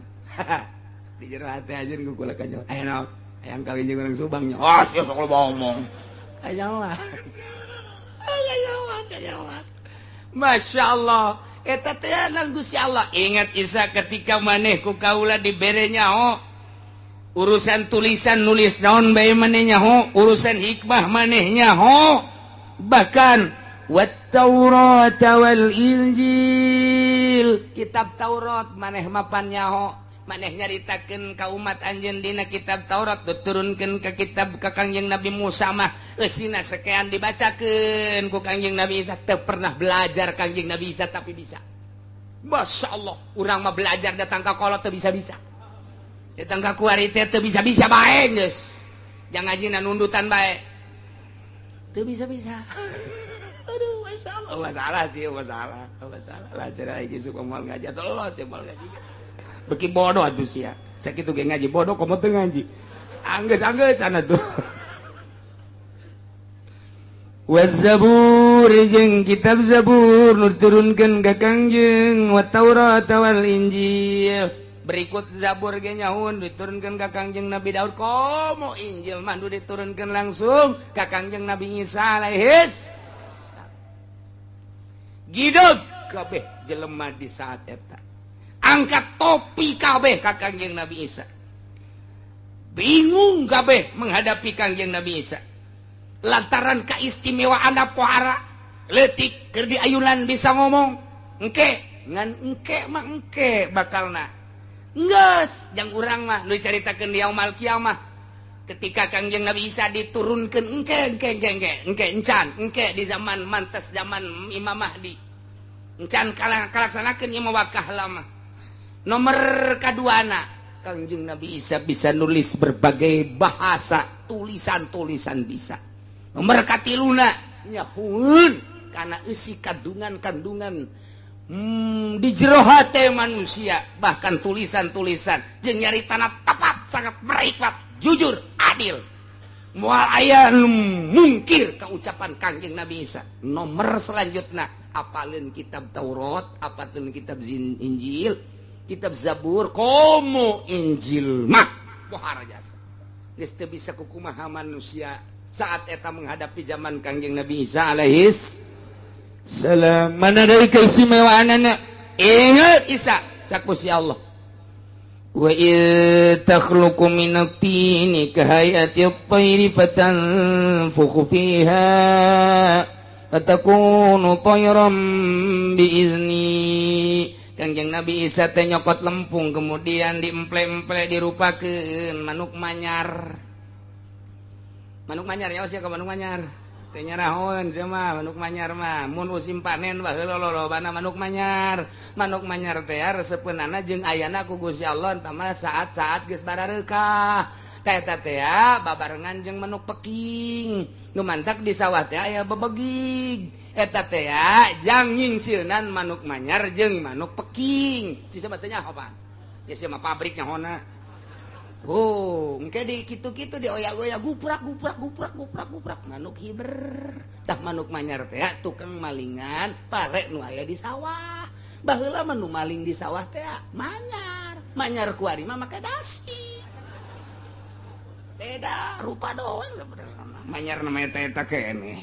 Di jero hati anjeun ku kula kanyo. Aya naon? Hayang kawin jeung urang Subang nya. Oh, sia sok loba omong. Kanyawan. Kanyawan, kanyawan. Masya Allah. Eta teh nang Gusti Allah. Ingat Isa ketika maneh ku kaula dibere nyaho urusan tulisan nulis naon bae maneh nyaho, urusan hikmah maneh nyaho, bahkan wat Taurat wal Injil, kitab Taurat maneh mapan nyaho, maneh nyaritakeun ka umat anjeun dina kitab Taurat diturunkeun ka kitab ka Kangjeng Nabi Musa mah eusina sekian dibacakeun ku Kangjeng Nabi Isa. Teu pernah belajar Kangjeng Nabi Isa tapi bisa. Masya Allah, urang mah belajar datang ka kolot teu bisa-bisa, datang ka kuari teh teu bisa-bisa bae geus. Jang ngajina nundutan bae teu bisa-bisa. Aduh, masya Allah, masalah sih, masalah, masalah lah cerah iki suka moal ngaji atau los ya moal ngaji. Beki bodoh atuh sia. Sakitu ge ngaji bodoh komo teu ngaji. Anggeus-anggeus sana tuh. Waz-Zabur jeung kitab Zabur nu diturunkeun ka Kangjeng, wa Taurat wal Injil. Berikut Zabur ge nyaun diturunkeun ka Kangjeng Nabi Daud, komo Injil mah nu diturunkeun langsung ka Kangjeng Nabi Isa alaihis. Gideg kabeh jelema di saat eta. Angkat topi kabeh ka Kangjeng Nabi Isa. Bingung kabeh menghadapi Kangjeng Nabi Isa. Lantaran keistimewaan pohara leutik keur diayunan bisa ngomong. Engke ngan engke mah engke bakalna. Geus jang urang mah nu dicaritakeun di yaumul kiamah. Ketika Kangjeng Nabi Isa diturunkeun engke engke engke engke engke encan engke di zaman mantes zaman Imam Mahdi. Encan kalaksanakeun ieu mah wakah lama. Nomor kaduana Kangjeng Nabi Isa bisa nulis berbagai bahasa, tulisan-tulisan bisa. Nomor katiluna nyahueun kana eusi kandungan-kandungan di jero hate manusia, bahkan tulisan-tulisan jeung nyaritana tepat, sangat berhikmat, jujur, adil. Moal aya nu mungkir ka ucapan Kangjeng Nabi Isa. Nomor selanjutna apaleun kitab Taurat, apaleun kitab Injil, kitab Zabur, komo Injil mah pohara jasa. Geus teu bisa kukumaha manusia saat eta menghadapi zaman Kangjeng Nabi Isa alaihis salam. Mana deui keistimewaanana? Ingat Isa cak Gusti Allah. Wa id takhluqu minat tini kahayati at-tayri fatanfukhu fiha fatakunu tayran biizni. Kangjeng Nabi Isa teh nyokot lempung kemudian diemple-emple dirupakeun manuk manyar. Manuk manyar ya sia ka manuk manyar. Teh nyarahoeun sia mah manuk manyar mah mun musim panen baheula lolobana manuk manyar. Manuk manyar teh resepeunana jeung ayana ku Gusti Allah tah mah saat-saat geus barareukah. Teh eta teh babarengan jeung manuk peking. Nu mantak di sawah teh aya bebegig. Eta teh jang nyingsieunan manuk manyar jeung manuk peking. Si mah teh nyaho pan. Ya sia mah pabrik nyahona. Oh, engke di kitu-kitu dioyak-oyak guprak guprak guprak guprak guprak manuk hiber. Tah manuk manyar teh tukang malingan pare nu aya di sawah. Baheula mah nu maling di sawah teh manyar. Manyar kuari mah make dasi. Beda rupa doang sebenarnya. Manyar namanya teh eta keneh.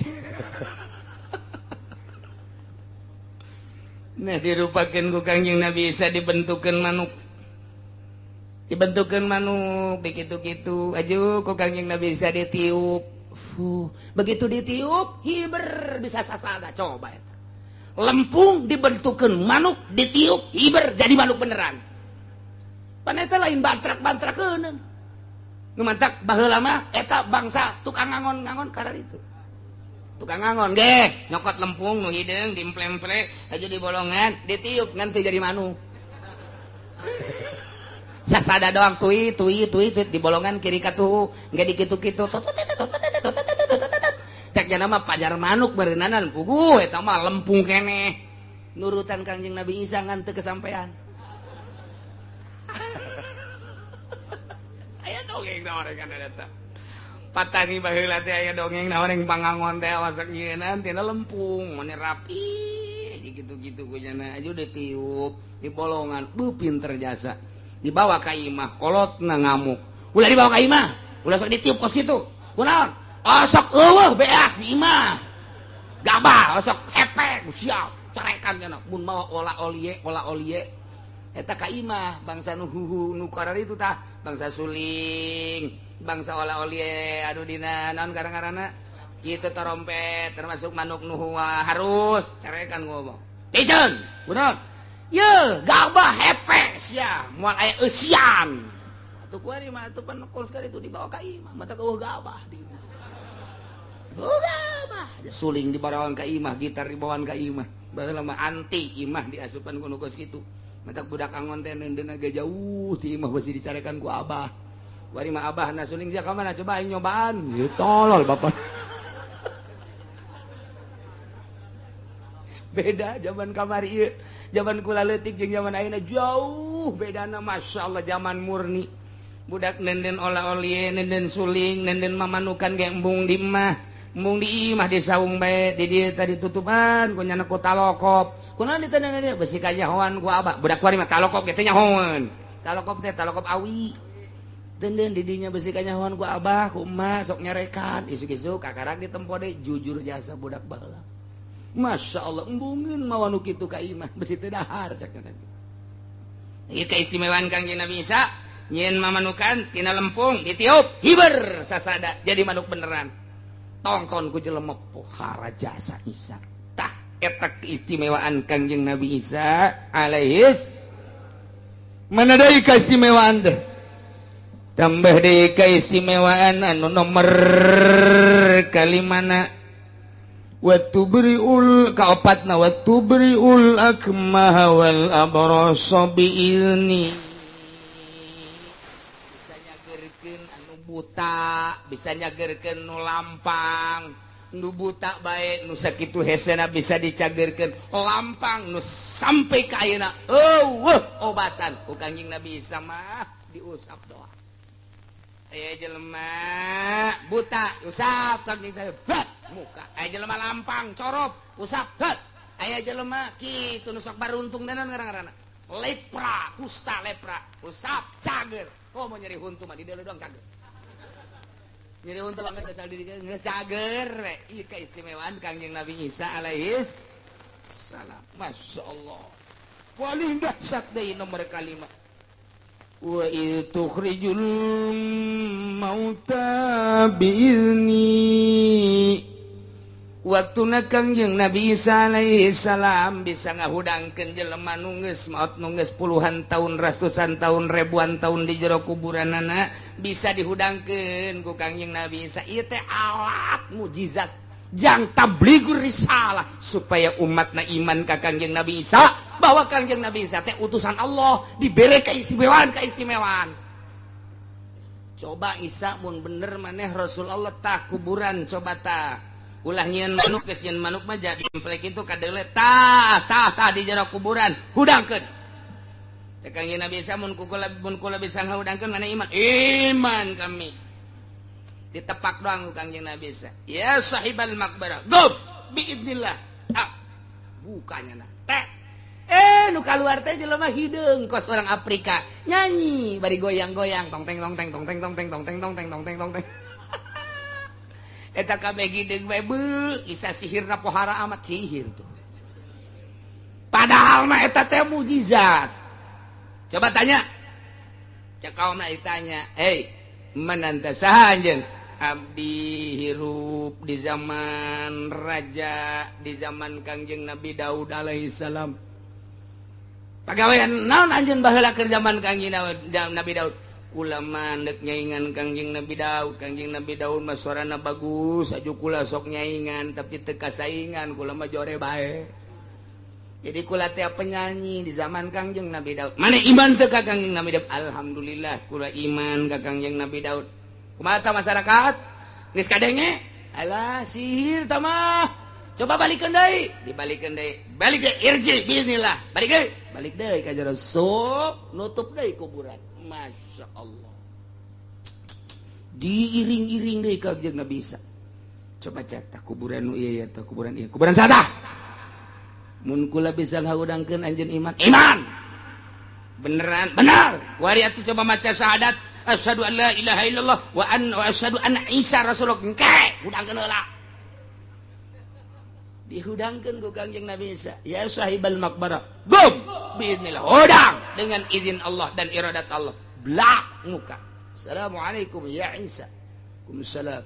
Nah dirupakeun ku Kangjeng Nabi Isa dibentukeun manuk. Dibentukeun manuk begitu-gitu aju ku Kangjeng Nabi Isa ditiup. Fuh, begitu ditiup hiber bisa sasada coba eta. Lempung dibentukeun manuk ditiup hiber jadi manuk beneran. Pan eta lain bantrak-bantrakeun. Nu mantak baheula mah eta bangsa tukang ngangon-ngangon kararitu. Tukang ngangon ge nyokot lempung nu hideung diemple-emple aja di bolongan ditiup ngan teu jadi manuk. Sasada doang tui tui tui di bolongan kiri katuhu engke dikitu-kitu cek jana mah pajar manuk beureunanan puguh eta mah lempung keneh. Nurutan Kangjeng Nabi Isa ngan teu kesampean. Aya dongeng naon kan eta. Patani baheula teh aya dongeng naon yang pangangon teh wasak nyieunaan tina lempung mane rapi gitu-gitu ku nyana aju ditiup di bolongan bu pinter jasa. Dibawa ka imah kolotna ngamuk. Ulah dibawa ka imah, ulah sok ditiup kos kitu. Kunaon? Osok eueuh beas di imah. Gabah osok hepek siap carekan cenah mun mawa ola olie ola olie. Eta ka imah bangsa nu huhu nu kararitu tah bangsa suling bangsa ola olie anu dina naon garang-garana kitu trompet termasuk manuk nu harus carekan ngomong piceun kunaon ye gabah hepe sia moal aya eusian atuh kuari mah atuh pan kos itu dibawa ka imah mata eueuh gabah di imah gabah suling dibawaan ka imah gitar dibawaan ka imah baheula mah anti imah diasupan ku nu kos kitu. Matak budak angon teh neundeun ge jauh ti imah beusi dicarekan ku abah. Kuari mah abah na suling sia ka mana coba aing nyobaan. Ieu tolol bapak. Beda zaman kamari ieu. Zaman kula leutik jeung zaman ayeuna jauh bedana masyaallah zaman murni. Budak neundeun ola-olie, neundeun suling, neundeun mamanukan ge embung di imah. Embung di imah di saung bae di dieu tadi tutupan ku nyana ku talokop. Kunaon ditendeun dieu besi kanyahoan ku abah. Budak kuari mah talokop ge teh nyahoan. Talokop teh talokop awi. Denden di dinya besi kanyahoan ku abah ku emak sok nyarekan isuk-isuk kakarak ditempo deui jujur jasa budak baheula. Masya Allah embungeun mawa nu kitu ka imah besi teu dahar cak nya. Ieu keistimewaan Kangjeng Nabi Isa nyieun mamanukan tina lempung ditiup hiber sasada jadi manuk beneran. Tongton ku jelema pohara jasa Isa. Tah eta keistimewaan Kangjeng Nabi Isa alaihis. Mana deui keistimewaan teh? Tambah deui keistimewaan anu nomor kalimana wa tubriul kaopatna wa tubriul akmaha wal abrasa biizni. buta, bisa nyagerkeun nu lampang, nu buta bae nu sakitu hesena bisa dicagerkeun, lampang nu sampai ka ayeuna eueuh obatan ku Kangjeng Nabi Isa mah diusap doa. Aya jelema buta usap Kangjeng saya bat muka, aya jelema lampang corop usap bat, aya jelema kitu nu sok baruntung danon ngaran-ngaranna lepra, kusta lepra, usap cager. Kok mau nyeri huntu mah di deuleu doang cager. Nyeri huntu banget asal diri geus cager we. Ieu keistimewaan Kangjeng Nabi Isa alaihis salam. Masya Allah. Paling dahsyat deui nomor kalima. Wa idh tukhrijul mauta biizni. Waktuna Kangjeng Nabi Isa alaihi salam bisa ngahudangkeun jelema nu geus maot nu geus puluhan tahun, ratusan tahun, ribuan tahun di jero kuburanana bisa dihudangkeun ku Kangjeng Nabi Isa. Ieu teh alat mujizat jang tablighur risalah supaya umatna iman ka Kangjeng Nabi Isa bahwa Kangjeng Nabi Isa teh utusan Allah, dibere keistimewaan-keistimewaan. Coba Isa mun bener maneh Rasul Allah tah kuburan coba tah. Ulah nyieun manuk geus nyieun manuk mah jadi templek itu kadeule tah tah tah di jero kuburan hudangkeun. Teh Kangjeng Nabi Isa mun kula bisa ngahudangkeun mana iman? Iman kami. Ditepak doang ku Kangjeng Nabi Isa. Ya sahibal maqbarah, gum biidznillah. Ah, bukanya nah. Teh. Nu kaluar teh jelema hideung kos orang Afrika. Nyanyi bari goyang-goyang tong teng tong teng tong teng tong teng tong teng tong teng tong teng tong teng. Eta kabeh hideung bae beuh, Isa sihirna pohara amat sihir tuh. Padahal mah eta teh mujizat. Coba tanya. Cek kaumna ditanya, "Hei, mananta saha anjeun?" Abdi hirup di zaman raja, di zaman Kangjeng Nabi Daud alaihi salam. Pagawean naon anjeun baheula keur zaman Kangjeng Nabi Daud? Kula mandek nyaingan Kangjeng Nabi Daud. Kangjeng Nabi Daud mah suarana bagus, aju kula sok nyaingan tapi teu kasaingan, kula mah jore bae. Jadi kula teh penyanyi di zaman Kangjeng Nabi Daud. Mana iman teu ka Kangjeng Nabi Daud? Alhamdulillah kula iman ka Kangjeng Nabi Daud. Kumaha tah masyarakat? Geus kadenge? Alah sihir tah mah. Coba balikeun deui, dibalikeun deui. Balik deui irji bismillah. Balik deui, balik deui ka jero sup, nutup deui kuburan. Masya Allah. Diiring-iring deui ka Kangjeng Nabi Isa. Coba cek tah kuburan nu ieu ya tah kuburan ieu. Kuburan saha? Mun kula bisa ngahudangkeun anjeun iman. Iman. Beneran, benar. Kuari atuh coba maca syahadat asyhadu an la ilaha illallah wa an wa asyhadu anna Isa rasulullah. Engke hudangkeun heula. Dihudangkeun ku Kangjeng Nabi Isa. Ya sahibal maqbarah. Gum biiznillah. Hudang dengan izin Allah dan iradat Allah. Blak muka. Assalamualaikum ya Isa. Waalaikumsalam.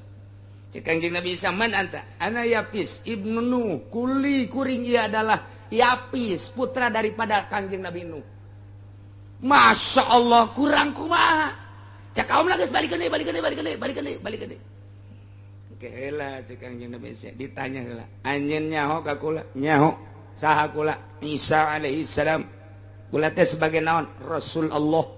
Cek Kangjeng Nabi Isa, man anta? Ana Yapis ibnu Nuh. Kuli kuring ia adalah Yapis, putra daripada Kangjeng Nabi Nuh. Masya Allah, kurang kumaha. Cek kaum geus balikeun deui, balikeun deui, balikeun deui, balikeun deui, balikeun deui. Oke heula cek Kangjeng Nabi Isa, ditanya heula. Anjeun nyaho ka kula? Nyaho. Saha kula? Isa alaihi salam. Kula teh sebagai naon? Rasul Allah.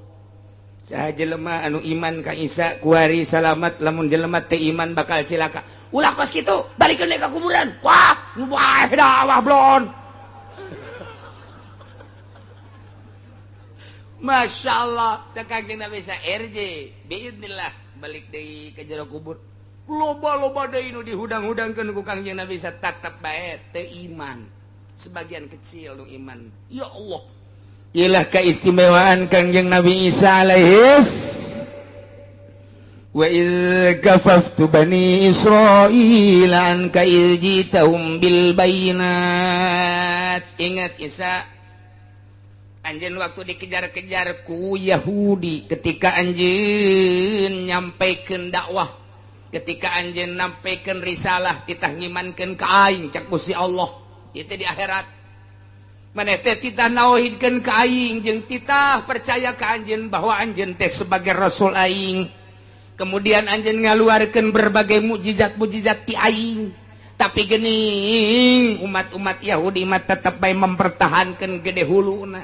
Saha jelema anu iman ka Isa kuari salamat, lamun jelema teu iman bakal cilaka. Ulah kos kitu, balikeun deui ka kuburan. Wah, nu bae dah wah blon. Masya Allah, cek Kangjeng Nabi Isa RJ biidznillah balik deui ka jero kubur. Loba-loba deui nu dihudang-hudangkeun ku Kangjeng Nabi Isa tetep bae teu iman. Sebagian kecil nu iman. Ya Allah. Ilah keistimewaan Kangjeng Nabi Isa alaihis. Wa idz kafaftu bani Israil anka idz jitahum bil bayinat. Ingat Isa, anjeun waktu dikejar-kejar ku Yahudi ketika anjeun nyampaikeun dakwah, ketika anjeun nyampaikeun risalah, titah ngimankeun ka aing cak Gusti Allah. Ieu teh di akhirat. Maneh teh titah nauhidkeun ka aing jeung titah percaya ka anjeun bahwa anjeun teh sebagai rasul aing. Kemudian anjeun ngaluarkeun berbagai mukjizat-mukjizat ti aing. Tapi geuning umat-umat Yahudi mah tetep bae mempertahankeun gede huluna.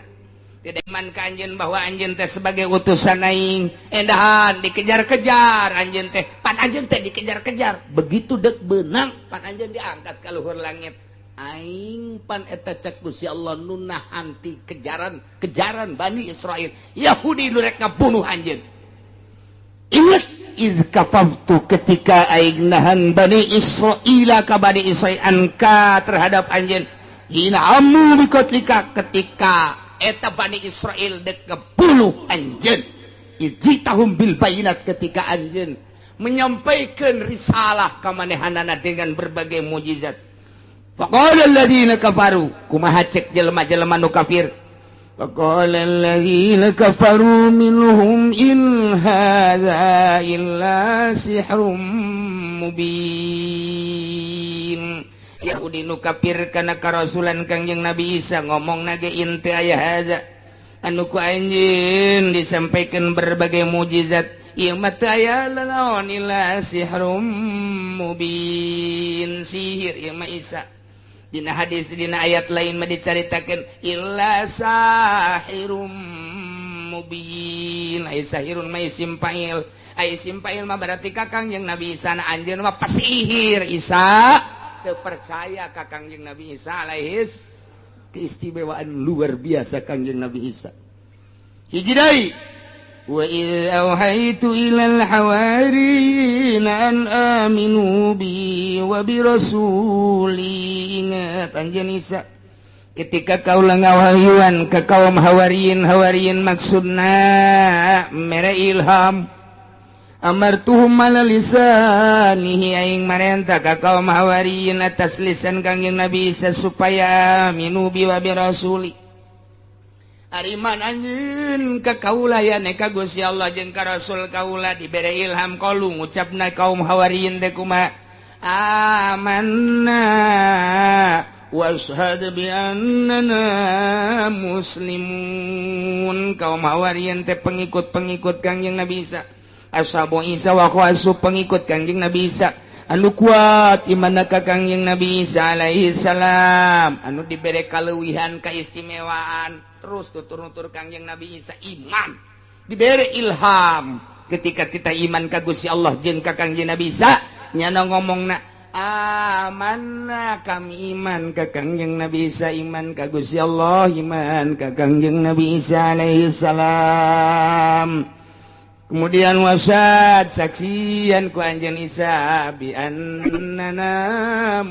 Tidak iman ka anjeun bahwa anjeun teh sebagai utusan aing. Endahan dikejar-kejar anjeun teh, pan anjeun teh dikejar-kejar. Begitu dek beunang pan anjeun diangkat ka luhur langit. Aing pan eta cek Gusti Allah nu nahan ti kejaran-kejaran Bani Israel. Yahudi nu rek ngabunuh anjeun. Ingat iz kafaftu ketika aing nahan Bani Israila ka Bani Israil anka terhadap anjeun. Hina amu bikotlika ketika eta Bani Israel dek ngebunuh anjeun. Ijitahum bil bayinat ketika anjeun menyampaikan risalah ka manehanana dengan berbagai mujizat. Faqala alladziina kafaru kumaha cek jelema-jelema nu kafir. Faqala alladziina kafaru minhum in hadza illa sihrum mubin. Yahudi nu kafir kana karasulan Kangjeng Nabi Isa ngomong nage in teu aya hadza anu ku anjeun disampaikan berbagai mujizat ieu mah teu aya lalaon illa sihrum mubin, sihir ieu mah Isa. Dina hadis dina ayat lain mah dicaritakeun illa sahirum mubin. Ai sahirun mah isim fa'il, ai isim fa'il mah berarti ka Kangjeng Nabi Isa na anjeun mah pasihir Isa. Teu percaya ka Kangjeng Nabi Isa alaihis keistimewaan luar biasa Kangjeng Nabi Isa. Hiji deui, wa idz auhaitu ilal hawariyina an aminu bi wa bi rasuli. Ingat anjeun Isa ketika kaula ngawahyuan ka kaum hawariyin, hawariyin maksudna mere ilham. Amartuhum ala lisanihi aing marenta ka kaum hawariyin atas lisan Kangjeng Nabi Isa supaya aminu bi wa bi rasuli. Ariman anjeun ka kaula ya ka Gusti Allah jeung ka Rasul kaula dibere ilham kalu ngucapna kaum hawariyin teh kumaha amanna washhad bi annana muslimun. Kaum hawariyin teh pengikut-pengikut Kangjeng Nabi Isa, ashabu Isa wa khawasu pengikut Kangjeng Nabi Isa anu kuat imanna ka Kangjeng Nabi Isa alaihi salam, anu dibere kaleuwihan kaistimewaan terus tutur-nutur Kangjeng Nabi Isa iman dibere ilham ketika kita iman ka Gusti Allah jeung ka Kangjeng Nabi Isa nyana ngomongna amanna kami iman ka Kangjeng Nabi Isa, iman ka Gusti Allah, iman ka Kangjeng Nabi Isa alaihi salam. Kemudian wasad saksian ku anjeun Isa bi annana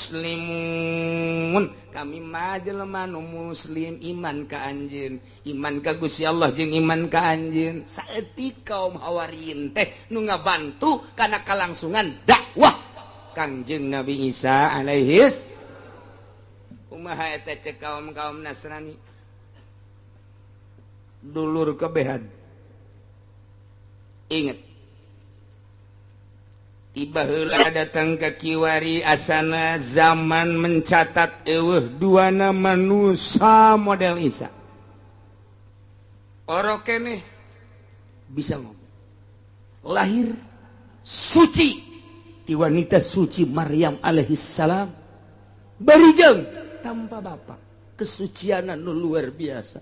muslimun. Kami mah jelema nu muslim iman ka anjeun, iman ka Gusti Allah jeung iman ka anjeun. Saeutik kaum hawariyin teh nu ngabantu kana kalangsungan dakwah Kangjeng Nabi Isa alaihis. Kumaha eta cek kaum-kaum Nasrani? Dulur kebehan. Ingat, tiba heula datang ke kiwari asana zaman mencatat eueuh duana manusia model Isa. Orok keneh bisa ngomong. Lahir suci ti wanita suci Maryam alaihissalam. Barijeng tanpa bapak. Kesucianan nu luar biasa.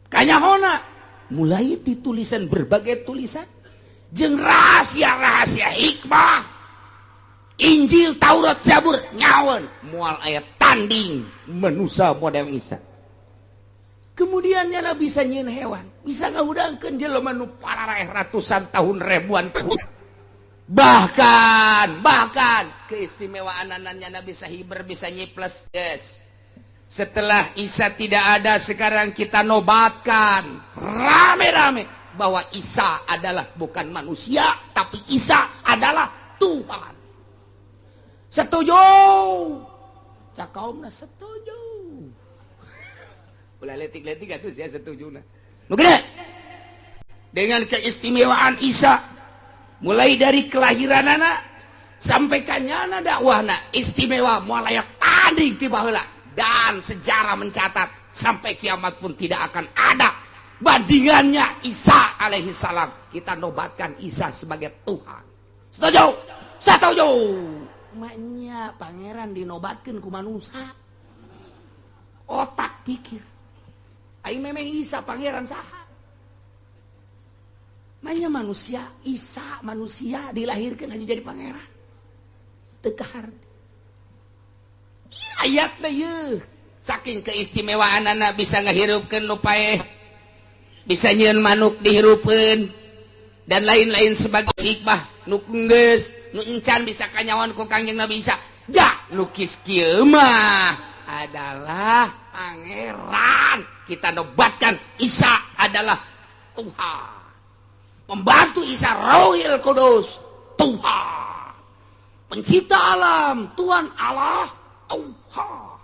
Kanyahona mulai ditulisan berbagai tulisan jeung rahasia-rahasia hikmah Injil, Taurat, Zabur nyawen moal aya tanding manusia model Isa. Kemudian nyana bisa nyieun hewan, bisa ngahudangkeun jelema nu pararaeh ratusan tahun, ribuan tahun. Bahkan keistimewaan nyana bisa hiber, bisa nyiples. Yes. Setelah Isa tidak ada, sekarang kita nobatkan rame-rame bahwa Isa adalah bukan manusia, tapi Isa adalah Tuhan. Setuju? Cak kaumna setuju. Ulah letik-letik atuh sia setujuna. Nu gede. Dengan keistimewaan Isa mulai dari kelahiranana sampai kanyana dakwahna istimewa moal aya tanding ti baheula. Dan sejarah mencatat sampai kiamat pun tidak akan ada bandingannya Isa alaihi salam. Kita nobatkan Isa sebagai Tuhan. Setuju? Setuju. Maknya pangeran dinobatkan ku manusia. Otak pikir. Aing memang Isa pangeran saha? Manya manusia, Isa manusia dilahirkan hanya jadi pangeran. Teu kaharti. Ayatna yeuh. Saking keistimewaanana bisa ngahirupkeun nu paeh, bisa nyieun manuk dihirupeun dan lain-lain sebagai hikmah nu geus nu encan bisa kanyawan ku Kangjeng Nabi Isa. Ja nu kis kieu mah adalah pangeran. Kita nobatkan Isa adalah Tuhan. Pembantu Isa Rohil Kudus Tuhan. Pencipta alam Tuhan Allah Tuhan.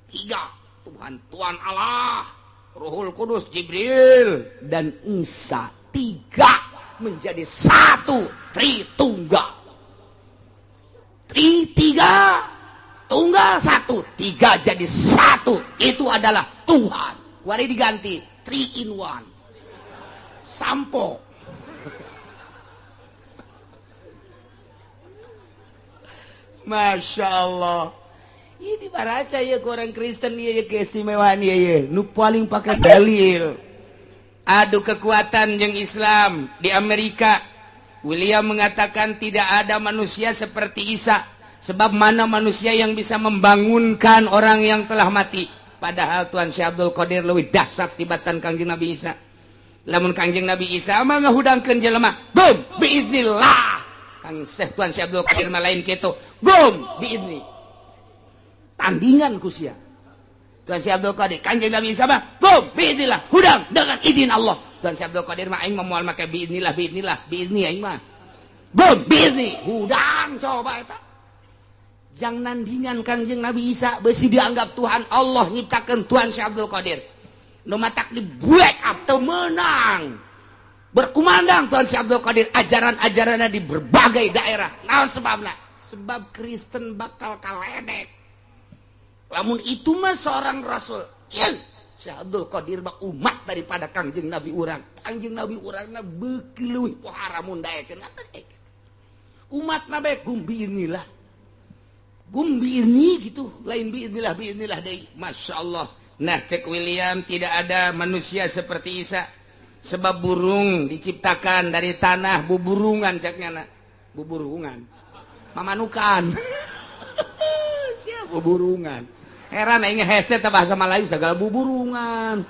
Tiga Tuhan, Tuhan Allah, Ruhul Kudus, Jibril dan Isa, tiga menjadi satu, Tritunggal. Tri tiga, tunggal satu, tiga jadi satu, itu adalah Tuhan. Kuari diganti 3 in 1. Sampo. Masya Allah. Ini baraca ya ke orang Kristen ya keistimewaan ya ya. Nu paling pakai dalil. Adu kekuatan jeung Islam di Amerika. William mengatakan tidak ada manusia seperti Isa. Sebab mana manusia yang bisa membangunkan orang yang telah mati. Padahal Tuhan Syekh Abdul Qadir leuwih dahsyat tibatan Kangjeng Nabi Isa. Lamun Kangjeng Nabi Isa mah ngahudangkeun jelema, gum biiznillah. Kang Syekh Tuhan Syekh Abdul Qadir mah lain kitu. Gum biizni. Tandingan ku sia. Tuhan Syekh Abdul Qadir, Kangjeng Nabi Isa mah gum biiznillah, hudang dengan izin Allah. Tuhan Syekh Abdul Qadir mah aing mah moal make biiznillah, biiznillah, biizni aing mah. Gum biizni, hudang coba eta. Jang nandingan Kangjeng Nabi Isa besi dianggap Tuhan Allah nyiptakeun Tuhan Syekh Abdul Qadir. Nu matak di break up teu meunang. Berkumandang Tuhan Syekh Abdul Qadir ajaran-ajaranna di berbagai daerah. Naon sebabna? Sebab Kristen bakal kaledek. Lamun itu mah seorang rasul. Ieu Syekh Abdul Qadir mah umat daripada Kangjeng Nabi urang. Kangjeng Nabi urangna beuki leuwih pohara mun daekeun atuh. Umatna bae gumbi inilah. Gumbi ini gitu, lain biiznillah biiznillah deui. Masya Allah. Nah, cek William tidak ada manusia seperti Isa. Sebab burung diciptakan dari tanah, buburungan ceknya nak. Buburungan. Mamanukan. Siap buburungan. Heran aing hese teh bahasa Melayu segala buburungan.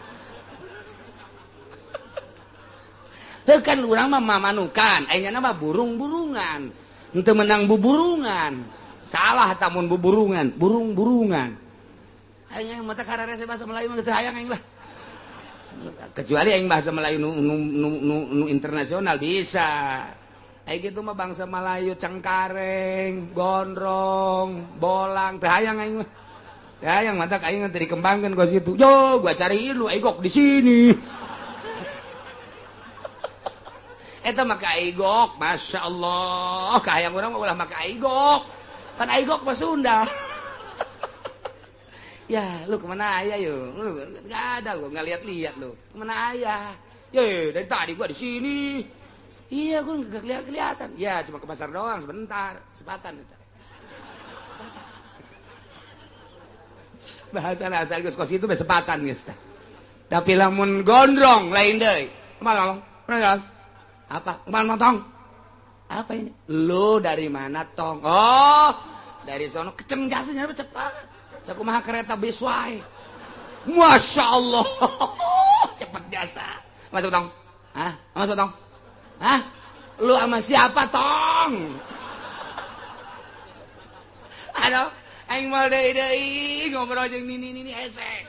Heuh kan urang mah mamanukan, aing mah burung-burungan. Henteu menang buburungan. Salah tamun buburungan, burung-burungan. Aing mata kararese bahasa Melayu mah geus hayang aing lah. Kecuali aing bahasa Melayu nu internasional bisa. Aing kitu mah bangsa Melayu cengkareng, gondrong, bolang, teu hayang aing mah. Teu hayang mata aing teh dikembangkeun ka situ. Yo, gua cariin lu aing kok di sini. Eta mah ka aigok, masyaallah. Kahayang urang mah ulah maka aigok. Pan aigok mah Sunda. Ya, lu kemana ayah yo? Lu nggak ada gua nggak lihat-lihat lu. Kemana ayah? Ye, dari tadi gua di sini. Iya, gua nggak kelihatan. Ya, cuma ke pasar doang sebentar, sepatan. Bahasa asal geus kos itu besepatan geus tah. Tapi lamun gondrong lain deui. Kumaha ngomong? Apa? Kumaha tong? Apa ini? Lu dari mana tong? Oh, dari sono keceng jasanya cepat. Sakumaha kereta bis wae. Masya Allah. Cepet jasa. Masuk tong. Hah? Masuk tong. Hah? Lu sama siapa tong? Aduh, aing moal deui-deui ngobrol jeung nini-nini hese.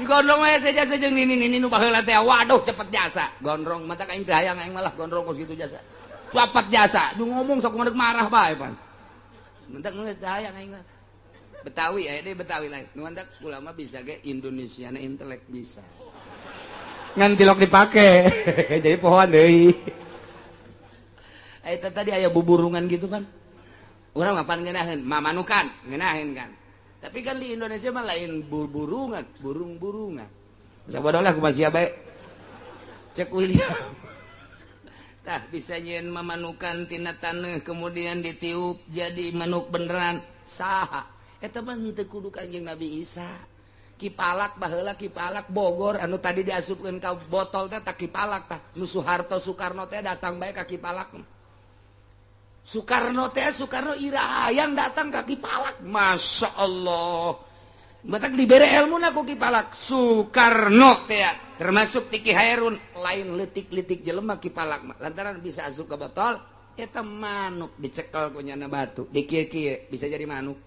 Digondrong mah hese jasa jeung nini-nini nu baheula teh. Waduh, cepet jasa. Gondrong mata aing teh hayang aing malah gondrong kos kitu jasa. Cepat jasa. Du ngomong sok kumaha marah bae pan. Mentak geus teh hayang aing mah. Betawi aya deui Betawi lain. Nu mantak ulama bisa ge Indonesiana intelek bisa. Ngan tilok dipake. Jadi pohoan deui. Eta tadi aya buburungan gitu kan. Urang mah pan ngeunaheun, mamanukan, ngeunaheun kan. Tapi kan di Indonesia mah lain burungan, burung-burungan. Sabodoh lah kumaha sia bae. Cek William. Tah bisa nyieun mamanukan tina taneuh kemudian ditiup jadi manuk beneran saha. Eta mah henteu kudu Kangjeng Nabi Isa. Kipalak baheula Kipalak Bogor anu tadi diasupkeun ka botol teh tah Kipalak tah. Nu Soeharto Soekarno teh datang bae ka Kipalak. Soekarno teh Soekarno ira hayang datang ka Kipalak. Masya Allah. Batak dibere ilmu na ku Kipalak. Soekarno teh termasuk Tiki Hairun lain leutik-leutik jelema Kipalak mah. Lantaran bisa asup ke botol eta manuk dicekel ku nyana batu dikieu-kieu bisa jadi manuk.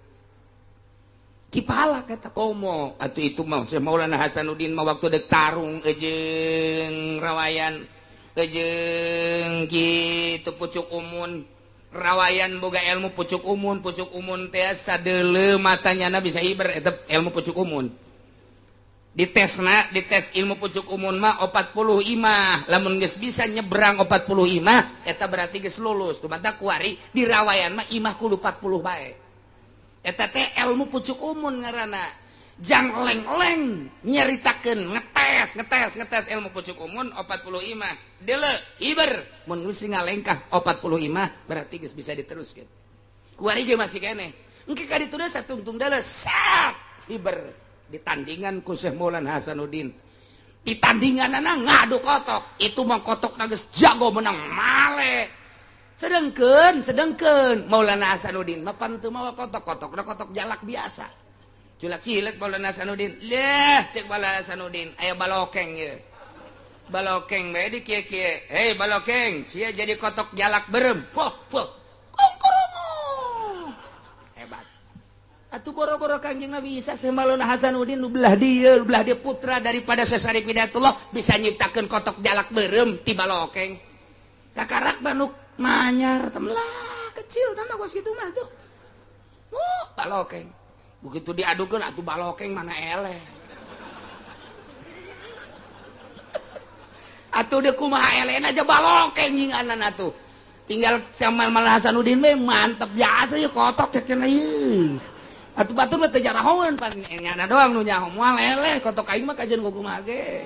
Kipalak eta komo atuh itu mah Syekh Maulana Hasanuddin mah waktu dek tarung jeung rawayan jeung kitu pucuk umun rawayan boga ilmu pucuk umun teh sadeuleu matanyana bisa hiber eta ilmu pucuk umun. Ditesna dites ilmu pucuk umun mah 40 imah lamun geus bisa nyebrang 40 imah eta berarti geus lulus. Kumaha kuari di rawayan mah imah kudu 40 bae. Eta teh ilmu pucuk umun ngaranna. Jang oleng-oleng nyaritakeun ngetes ilmu pucuk umun 40 imah. Deuleu hiber mun geus ngalengkah 40 imah berarti geus bisa diteruskeun. Kuari ge masih keneh. Engke ka ditu deui satungtung deuleu sat hiber ditandingan ku Syekh Maulana Hasanuddin. Ditandinganana ngadu kotok, itu mah kotok geus jago menang male. Sedengkeun Maulana Hasanuddin mah pan teu mawa kotok, kotokna kotok jalak biasa. Culak cilet Maulana Hasanuddin. Leh cek Maulana Hasanuddin aya balokeng ye. Balokeng bae di kieu-kieu. Hei balokeng, sia jadi kotok jalak berem. Poh poh. Kongkorongo. Hebat. Atuh boro-boro Kangjeng Nabi Isa Syekh Maulana Hasanuddin nu belah dieu putra daripada Syekh Syarif Hidayatullah bisa nyiptakeun kotok jalak berem ti balokeng. Kakarak manuk manyar temelah kecil nama gua segitu mah tuh. Balokeng. Begitu diadukeun atuh balokeng mana eleh. Atuh deuk kumaha elehna aja balokeng nyinganan atuh. Tinggal sama Maulana Hasanuddin we mantep biasa ye kotok teh cenah ieu. Atuh batur mah teu jarahoeun pan nyana doang nu nyaho moal eleh kotok aing mah kajeun kumaha ge.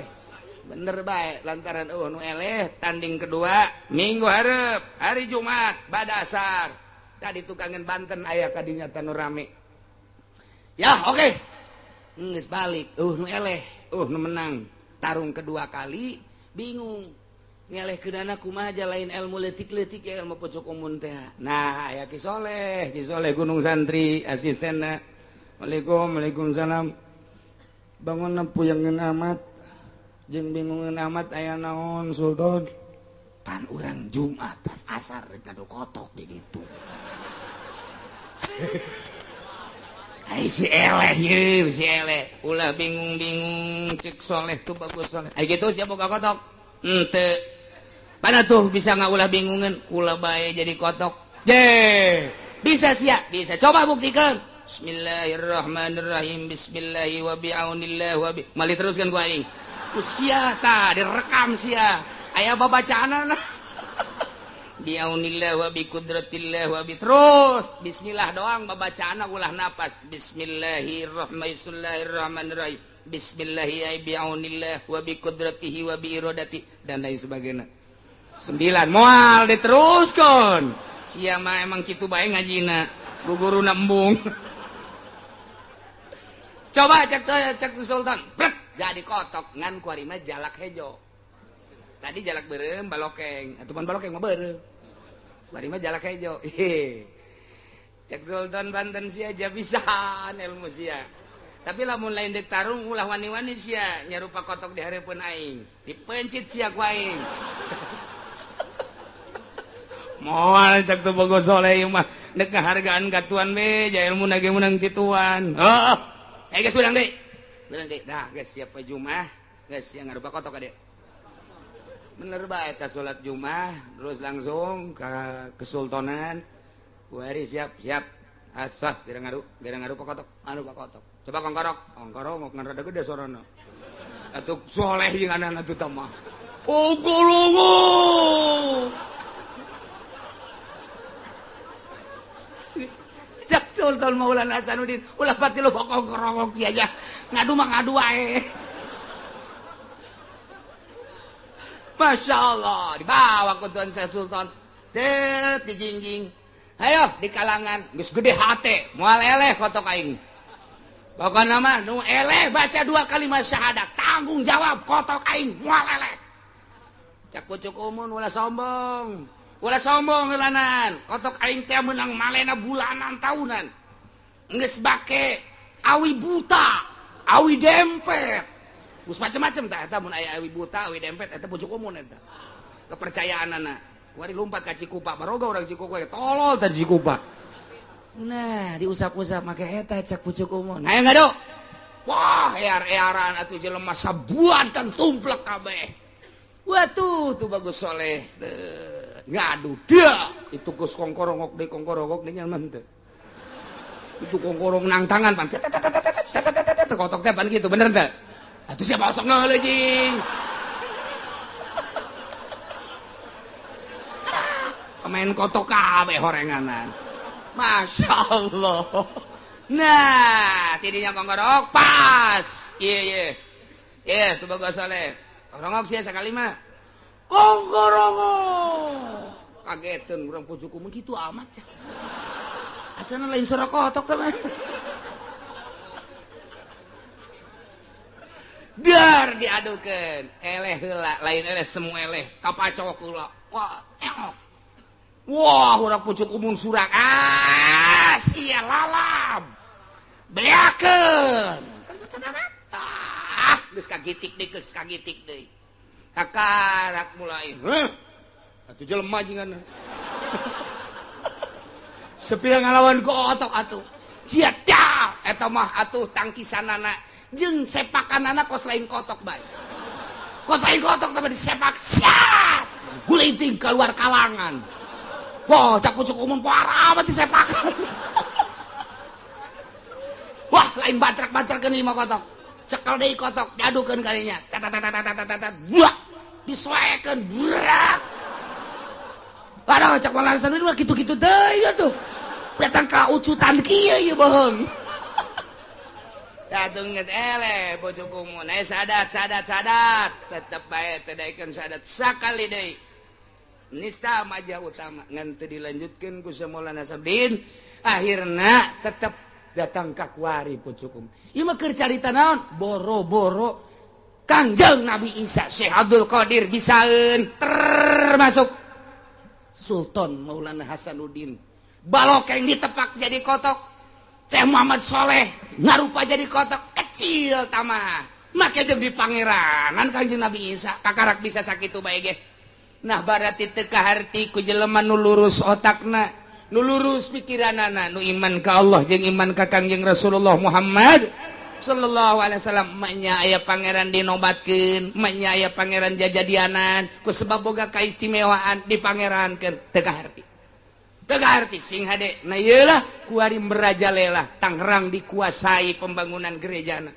Bener bae lantaran eueuh nu eleh tanding kedua minggu hareup hari Jumat bada asar. Tadi tukangan Banten aya ka dinya tanu rame. Ya oke. Okay. Geus balik eueuh nu eleh, eueuh nu menang. Tarung kedua kali bingung. Ngeleh keunana kumaha aja lain ilmu leutik-leutik ya ilmu pucuk umun teh. Nah, aya Ki Soleh Gunung Santri asistenna. Waalaikum, waalaikumsalam. Bangun puyangeun amat jeung bingungeun amat aya naon Sultan. Pan urang Jumat pas asar ngadu kotok di ditu. Ai si eleh ye, si eleh. Ulah bingung-bingung cek Soleh tuh bagus Soleh. Ai kitu sia boga kotok. Henteu. Mana tuh bisa nggak ulah bingungan, ulah bae jadi kotok. Je, bisa sia, bisa. Coba buktikan. Bismillahirrahmanirrahim. Bismillahi wa bi'aunillah wa bi. Mali teruskan gua aing. Usia ta direkam sia. Aya babacaanana. Bi'aunillah wa bi qudratillah wa bi terus. Bismillah doang babacaanna ulah napas. Bismillahirrahmanirrahim. Bismillahi bi'aunillah wa bi qudratihi wa bi iradati dan lain sebagainya. 9 moal diteruskan. Sia mah emang kitu bae ngajina. Guguruna embung. Coba cek tuh Sultan. Brek, jadi kotok ngan kuari mah jalak hejo. Tadi jalak beureum balokeng, atuh pan balokeng mah beureum. Kuari mah jalak hejo. Cek Sultan Banten sia aja bisaan ilmu sia. Tapi lamun lain dek tarung ulah wani-wani sia nyarupa kotok di hareupeun aing. Dipencit sia ku aing. Moal cek tuh bogo soleh mah nek ngahargaan ka tuan we ja ilmu na ge meunang ti tuan. Heeh. Eh geus urang deui. Urang deui. Dah geus siap we Jumat, geus sia ngarupa kotok ka dieu. Bener bae eta salat Jumat terus langsung ka kesultanan. Kuari siap siap. Asah geura ngaru kotok, anu kotok. Coba kongkorok, kongkorok ngan rada gede sorana. Atuh soleh jeung anak atuh mah. Oh golongo. Cak Sultan Maulana Hasanuddin ulah pati lu kongkorok kieu aja. Ngadu mah ngadu wae. Masya Allah, dibawa ke Tuan Syekh Sultan. Tet dijingjing. Ayo di kalangan geus gede hate, moal eleh kotok aing. Pokokna mah nu eleh baca 2 kalimat syahadat, tanggung jawab kotok aing moal eleh. Cak pucuk umun ulah sombong. Ulah sombong heulanan. Kotok aing teh meunang malena bulanan tahunan. Geus bake awi buta, awi dempet. Geus macem-macem tah eta mun aya awi buta, awi dempet eta pucuk umun eta. Kepercayaanana. Wari lompat ka Cikupa, baroga urang Cikupa tolol teh Cikupa. Nah, diusap-usap make eta cak pucuk umun. Aya ngado. Wah, ear-earan atuh jelema sabuatan tumplek kabeh. Watuh, tuh bagus soleh. Ngadu dia itu geus kongkorongok deui kongkorongok deui nyaman teh. Itu kongkorong nang tangan pan. Kotok teh pan kitu bener teh. Atuh siapa osok ngeuleuh jing. Pemain kotok kabeh horenganan. Masya Allah. Nah, tidinya kongkorok pas. Iya iya. Iya, tuh bagus soleh. Rongok sia sakali mah. Kongkorongok. Kageteun urang pucuku mun kitu amat ya. Asana lain suara kotok teh mah. Dar diadukeun. Eleh heula, lain eleh semu eleh. Kapacok heula. Wah, eok. Wah, urang pucuk umun surak. Ah, sia lalab. Beakeun. Ah, geus kagitik deui, geus kagitik deui. Kakarak mulai. Heuh. Atuh jelema jingan. Sepira ngalawan ku otok atuh. Sia dah, eta mah atuh tangkisanana jeung sepakanana kos lain kotok bae. Kos lain kotok teh disepak siat. Gulinting keluar kalangan. Wah, cak pucuk umum parah amat disepakan. Wah, lain batrak-batrak lima kotok. Cekel deui kotok, diadukeun kalinya. Tat buah, disoekeun, burak. Aduh, cak malansan mah kitu-kitu deui atuh. Datang ka ucutan kieu ieu bohong. Datang geus eleh pucuk umum. Sadat, sadat, sadat. Tetep bae teu daekeun sadat sakali deui. Nista majah utama ngan teu dilanjutkeun ku Maulana Sabdin akhirna tetep datang ka kuari pucukum. Ieu mah keur carita naon? Boro-boro Kangjeng Nabi Isa Syekh Abdul Qadir bisaeun termasuk Sultan Maulana Hasanuddin. Balokeng ditepak jadi kotok. Syekh Muhammad Soleh ngarupa jadi kotok kecil tamah. Make jeung di pangeranan Kangjeng Nabi Isa kakarak bisa sakitu bae ge. Nah berarti teu kaharti ku jelema nu lurus otakna, nu lurus pikiranana, nu iman ka Allah jeung iman ka Kangjeng Rasulullah Muhammad sallallahu alaihi wasallam. Manya aya pangeran dinobatkeun, manya aya pangeran jajadianan, ku sebab boga kaistimewaan dipangerankeun teu kaharti. Teu kaharti sing hade. Nah ieu lah kuari merajalela Tangerang dikuasai pembangunan gerejana.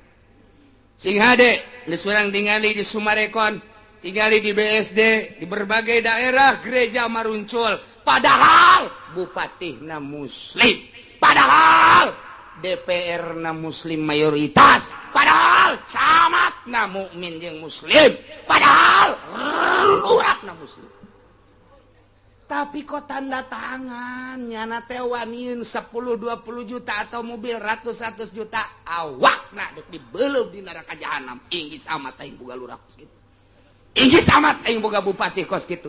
Sing hade geus urang tingali di Sumarekon, tinggali di BSD, di berbagai daerah gereja maruncul. Padahal bupati na muslim, padahal DPR na muslim mayoritas, padahal camat na mukmin jeung muslim, padahal lurah na muslim. Tapi kok tanda tangan nyana teh waniun 10-20 juta atau mobil ratus-ratus juta awakna deuk dibeuleum di neraka jahanam. Inggis amat aing boga lurah kos kitu. Inggis amat aing boga bupati kos kitu.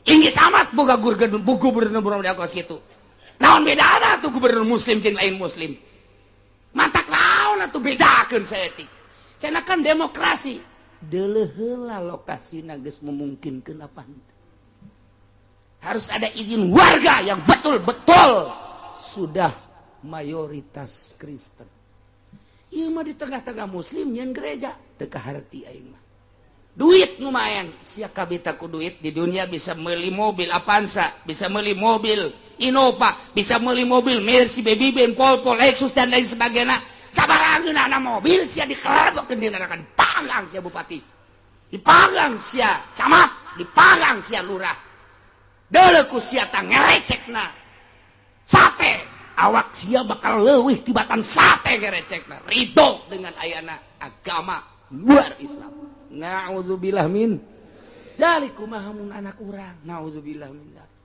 Inggis amat boga gubernur kos kitu. Naon bedana tuh gubernur muslim jeung lain muslim? Mantak naon atuh bedakeun saeutik. Cenah kan demokrasi. Deuleuh heula lokasina geus memungkinkeun apa henteu. Harus ada izin warga yang betul-betul sudah mayoritas Kristen. Ieu mah di tengah-tengah muslim nyeun gereja teu kaharti aing mah. Duit lumayan, sia kabita ku duit di dunia bisa meuli mobil Avanza, bisa meuli mobil Innova, bisa meuli mobil Mercy, Baby Benz, Volvo, Lexus dan lain sebagainya. Sabaraha mobil sia dikelebokeun di neraka, dipanggang sia bupati, dipanggang sia camat, dipanggang sia lurah. Deuleu ku sia tah ngerecekna sate, awak sia bakal leuwih tibatan sate ngerecekna. Ridho dengan ayana agama luar Islam. Na'udzubillah min dzalik. Kumaha mun anak urang? Na'udzubillah min dzalik.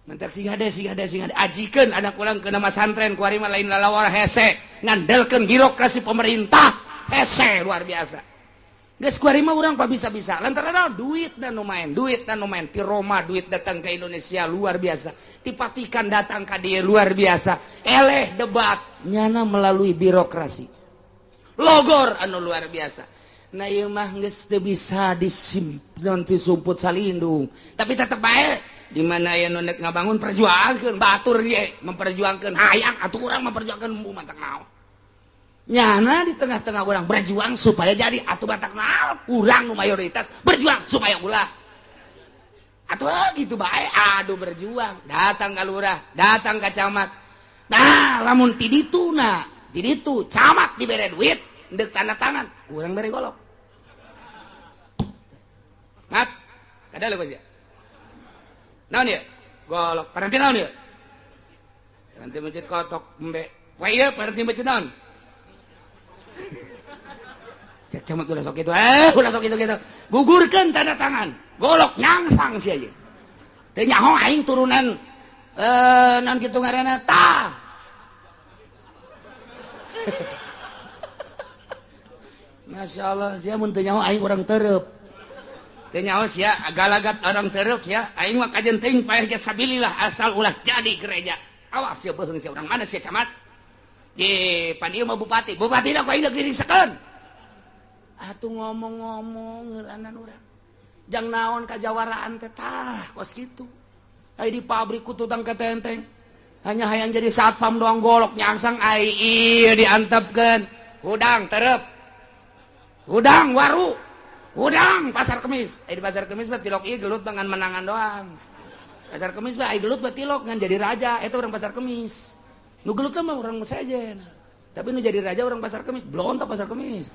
Mentak sing hade sing hade sing hade ajikeun anak urang ke nama santren kuari mah lain lalawar hese ngandelkeun birokrasi pemerintah hese luar biasa. Geus kuari mah urang pa bisa-bisa lantaran duit dan nu main, duit dan nu main ti Roma duit datang ke Indonesia luar biasa. Ti Vatikan datang ka dieu luar biasa. Eleh debat nyana melalui birokrasi. Logor anu luar biasa. Nah ieu mah geus teu bisa disimpan ti sumput salindung. Tapi tetep bae di mana aya nu nek ngabangun perjuangkeun batur ye memperjuangkeun hayang atuh urang memperjuangkeun matak naon. Nyana di tengah-tengah urang berjuang supaya jadi atuh batak naon urang nu mayoritas berjuang supaya ulah. Atuh gitu bae aduh berjuang datang ka lurah, datang ka camat. Nah, lamun ti ditu na, ti ditu camat dibere duit ndek tanda tangan, urang bere golok. Mat, kada leuweung sia. Naon ieu? Golok. Paranti naon ieu? Paranti masjid kotok embe. Wah ieu paranti masjid naon? Cek camat ulah sok kitu. Ulah sok kitu kitu. Gugurkeun tanda tangan. Golok nyangsang sia ieu. Teu nyaho aing turunan naon kitu ngaranna tah. Masya Allah sia mun teu nyaho aing urang tereup. Teu nyaho sia galagat orang tereup sia aing mah kajen teuing paeh ge sabilillah asal ulah jadi gereja. Awas sia beuheung sia urang mana sia camat. Ye pan ieu mah bupati, bupatina ku aing deuk diringsekeun. Atuh ngomong-ngomong heulanan urang. Jang naon kajawaraan teh tah kos kitu. Ai di pabrik ku tutang ketenteng. Hanya hayang jadi satpam doang golok nyangsang ai ieu diantepkeun. Hudang tereup. Hudang waru. Hudang pasar kemis. Di pasar kemis mah tilok ieu gelut dengan menangan doang. Pasar kemis mah ai gelut mah tilok ngan jadi raja eta urang pasar kemis. Nu gelut mah urang sejen. Tapi nu jadi raja urang pasar kemis, blontok pasar kemis.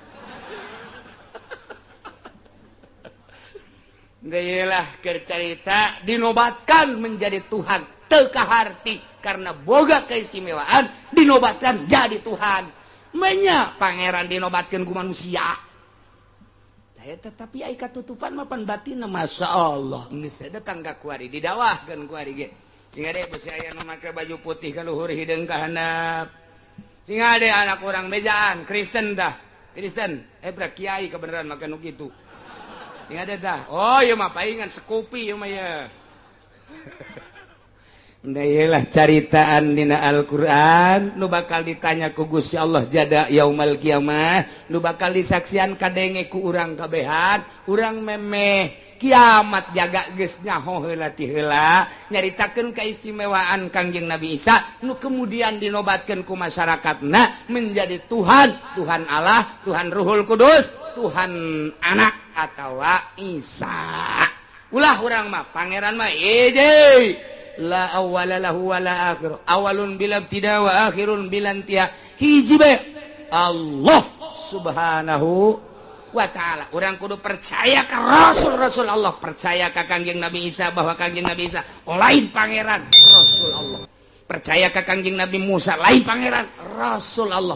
Geulah keur carita dinobatkan menjadi Tuhan teu kaharti karena boga keistimewaan dinobatkan jadi Tuhan. Menya pangeran dinobatkeun ku manusia. Tetapi ai katutupan mah pan batinna Masya Allah geus datang ka kuari didawahkeun kuari ge sing ade besi aya nu make baju putih ka luhur hideung ka handap sing ade anak urang bejaan Kristen dah Kristen bra kiai kebenaran make nu kitu sing ade dah oh ieu mah paingan sekupi ieu mah ye. Nah ieulah caritaan dina Al-Qur'an nu bakal ditanya ku Gusti Allah jada yaumal kiamah nu bakal disaksian kadenge ku urang kabehan urang memeh kiamat jaga geus nyaho heula ti heula nyaritakeun keistimewaan Kangjeng Nabi Isa nu kemudian dinobatkeun ku masyarakatna menjadi Tuhan, Tuhan Allah, Tuhan Ruhul Kudus, Tuhan Anak atawa Isa. Ulah urang mah pangeran mah hiji la awwala lahu wala akhir awalun bila ibtida wa akhirun bila intiha hiji bae Allah subhanahu wa ta'ala. Urang kudu percaya ka Rasul-Rasul Allah, percaya ka Kangjeng Nabi Isa bahwa Kangjeng Nabi Isa lain pangeran Rasul Allah, percaya ka Kangjeng Nabi Musa lain pangeran Rasul Allah.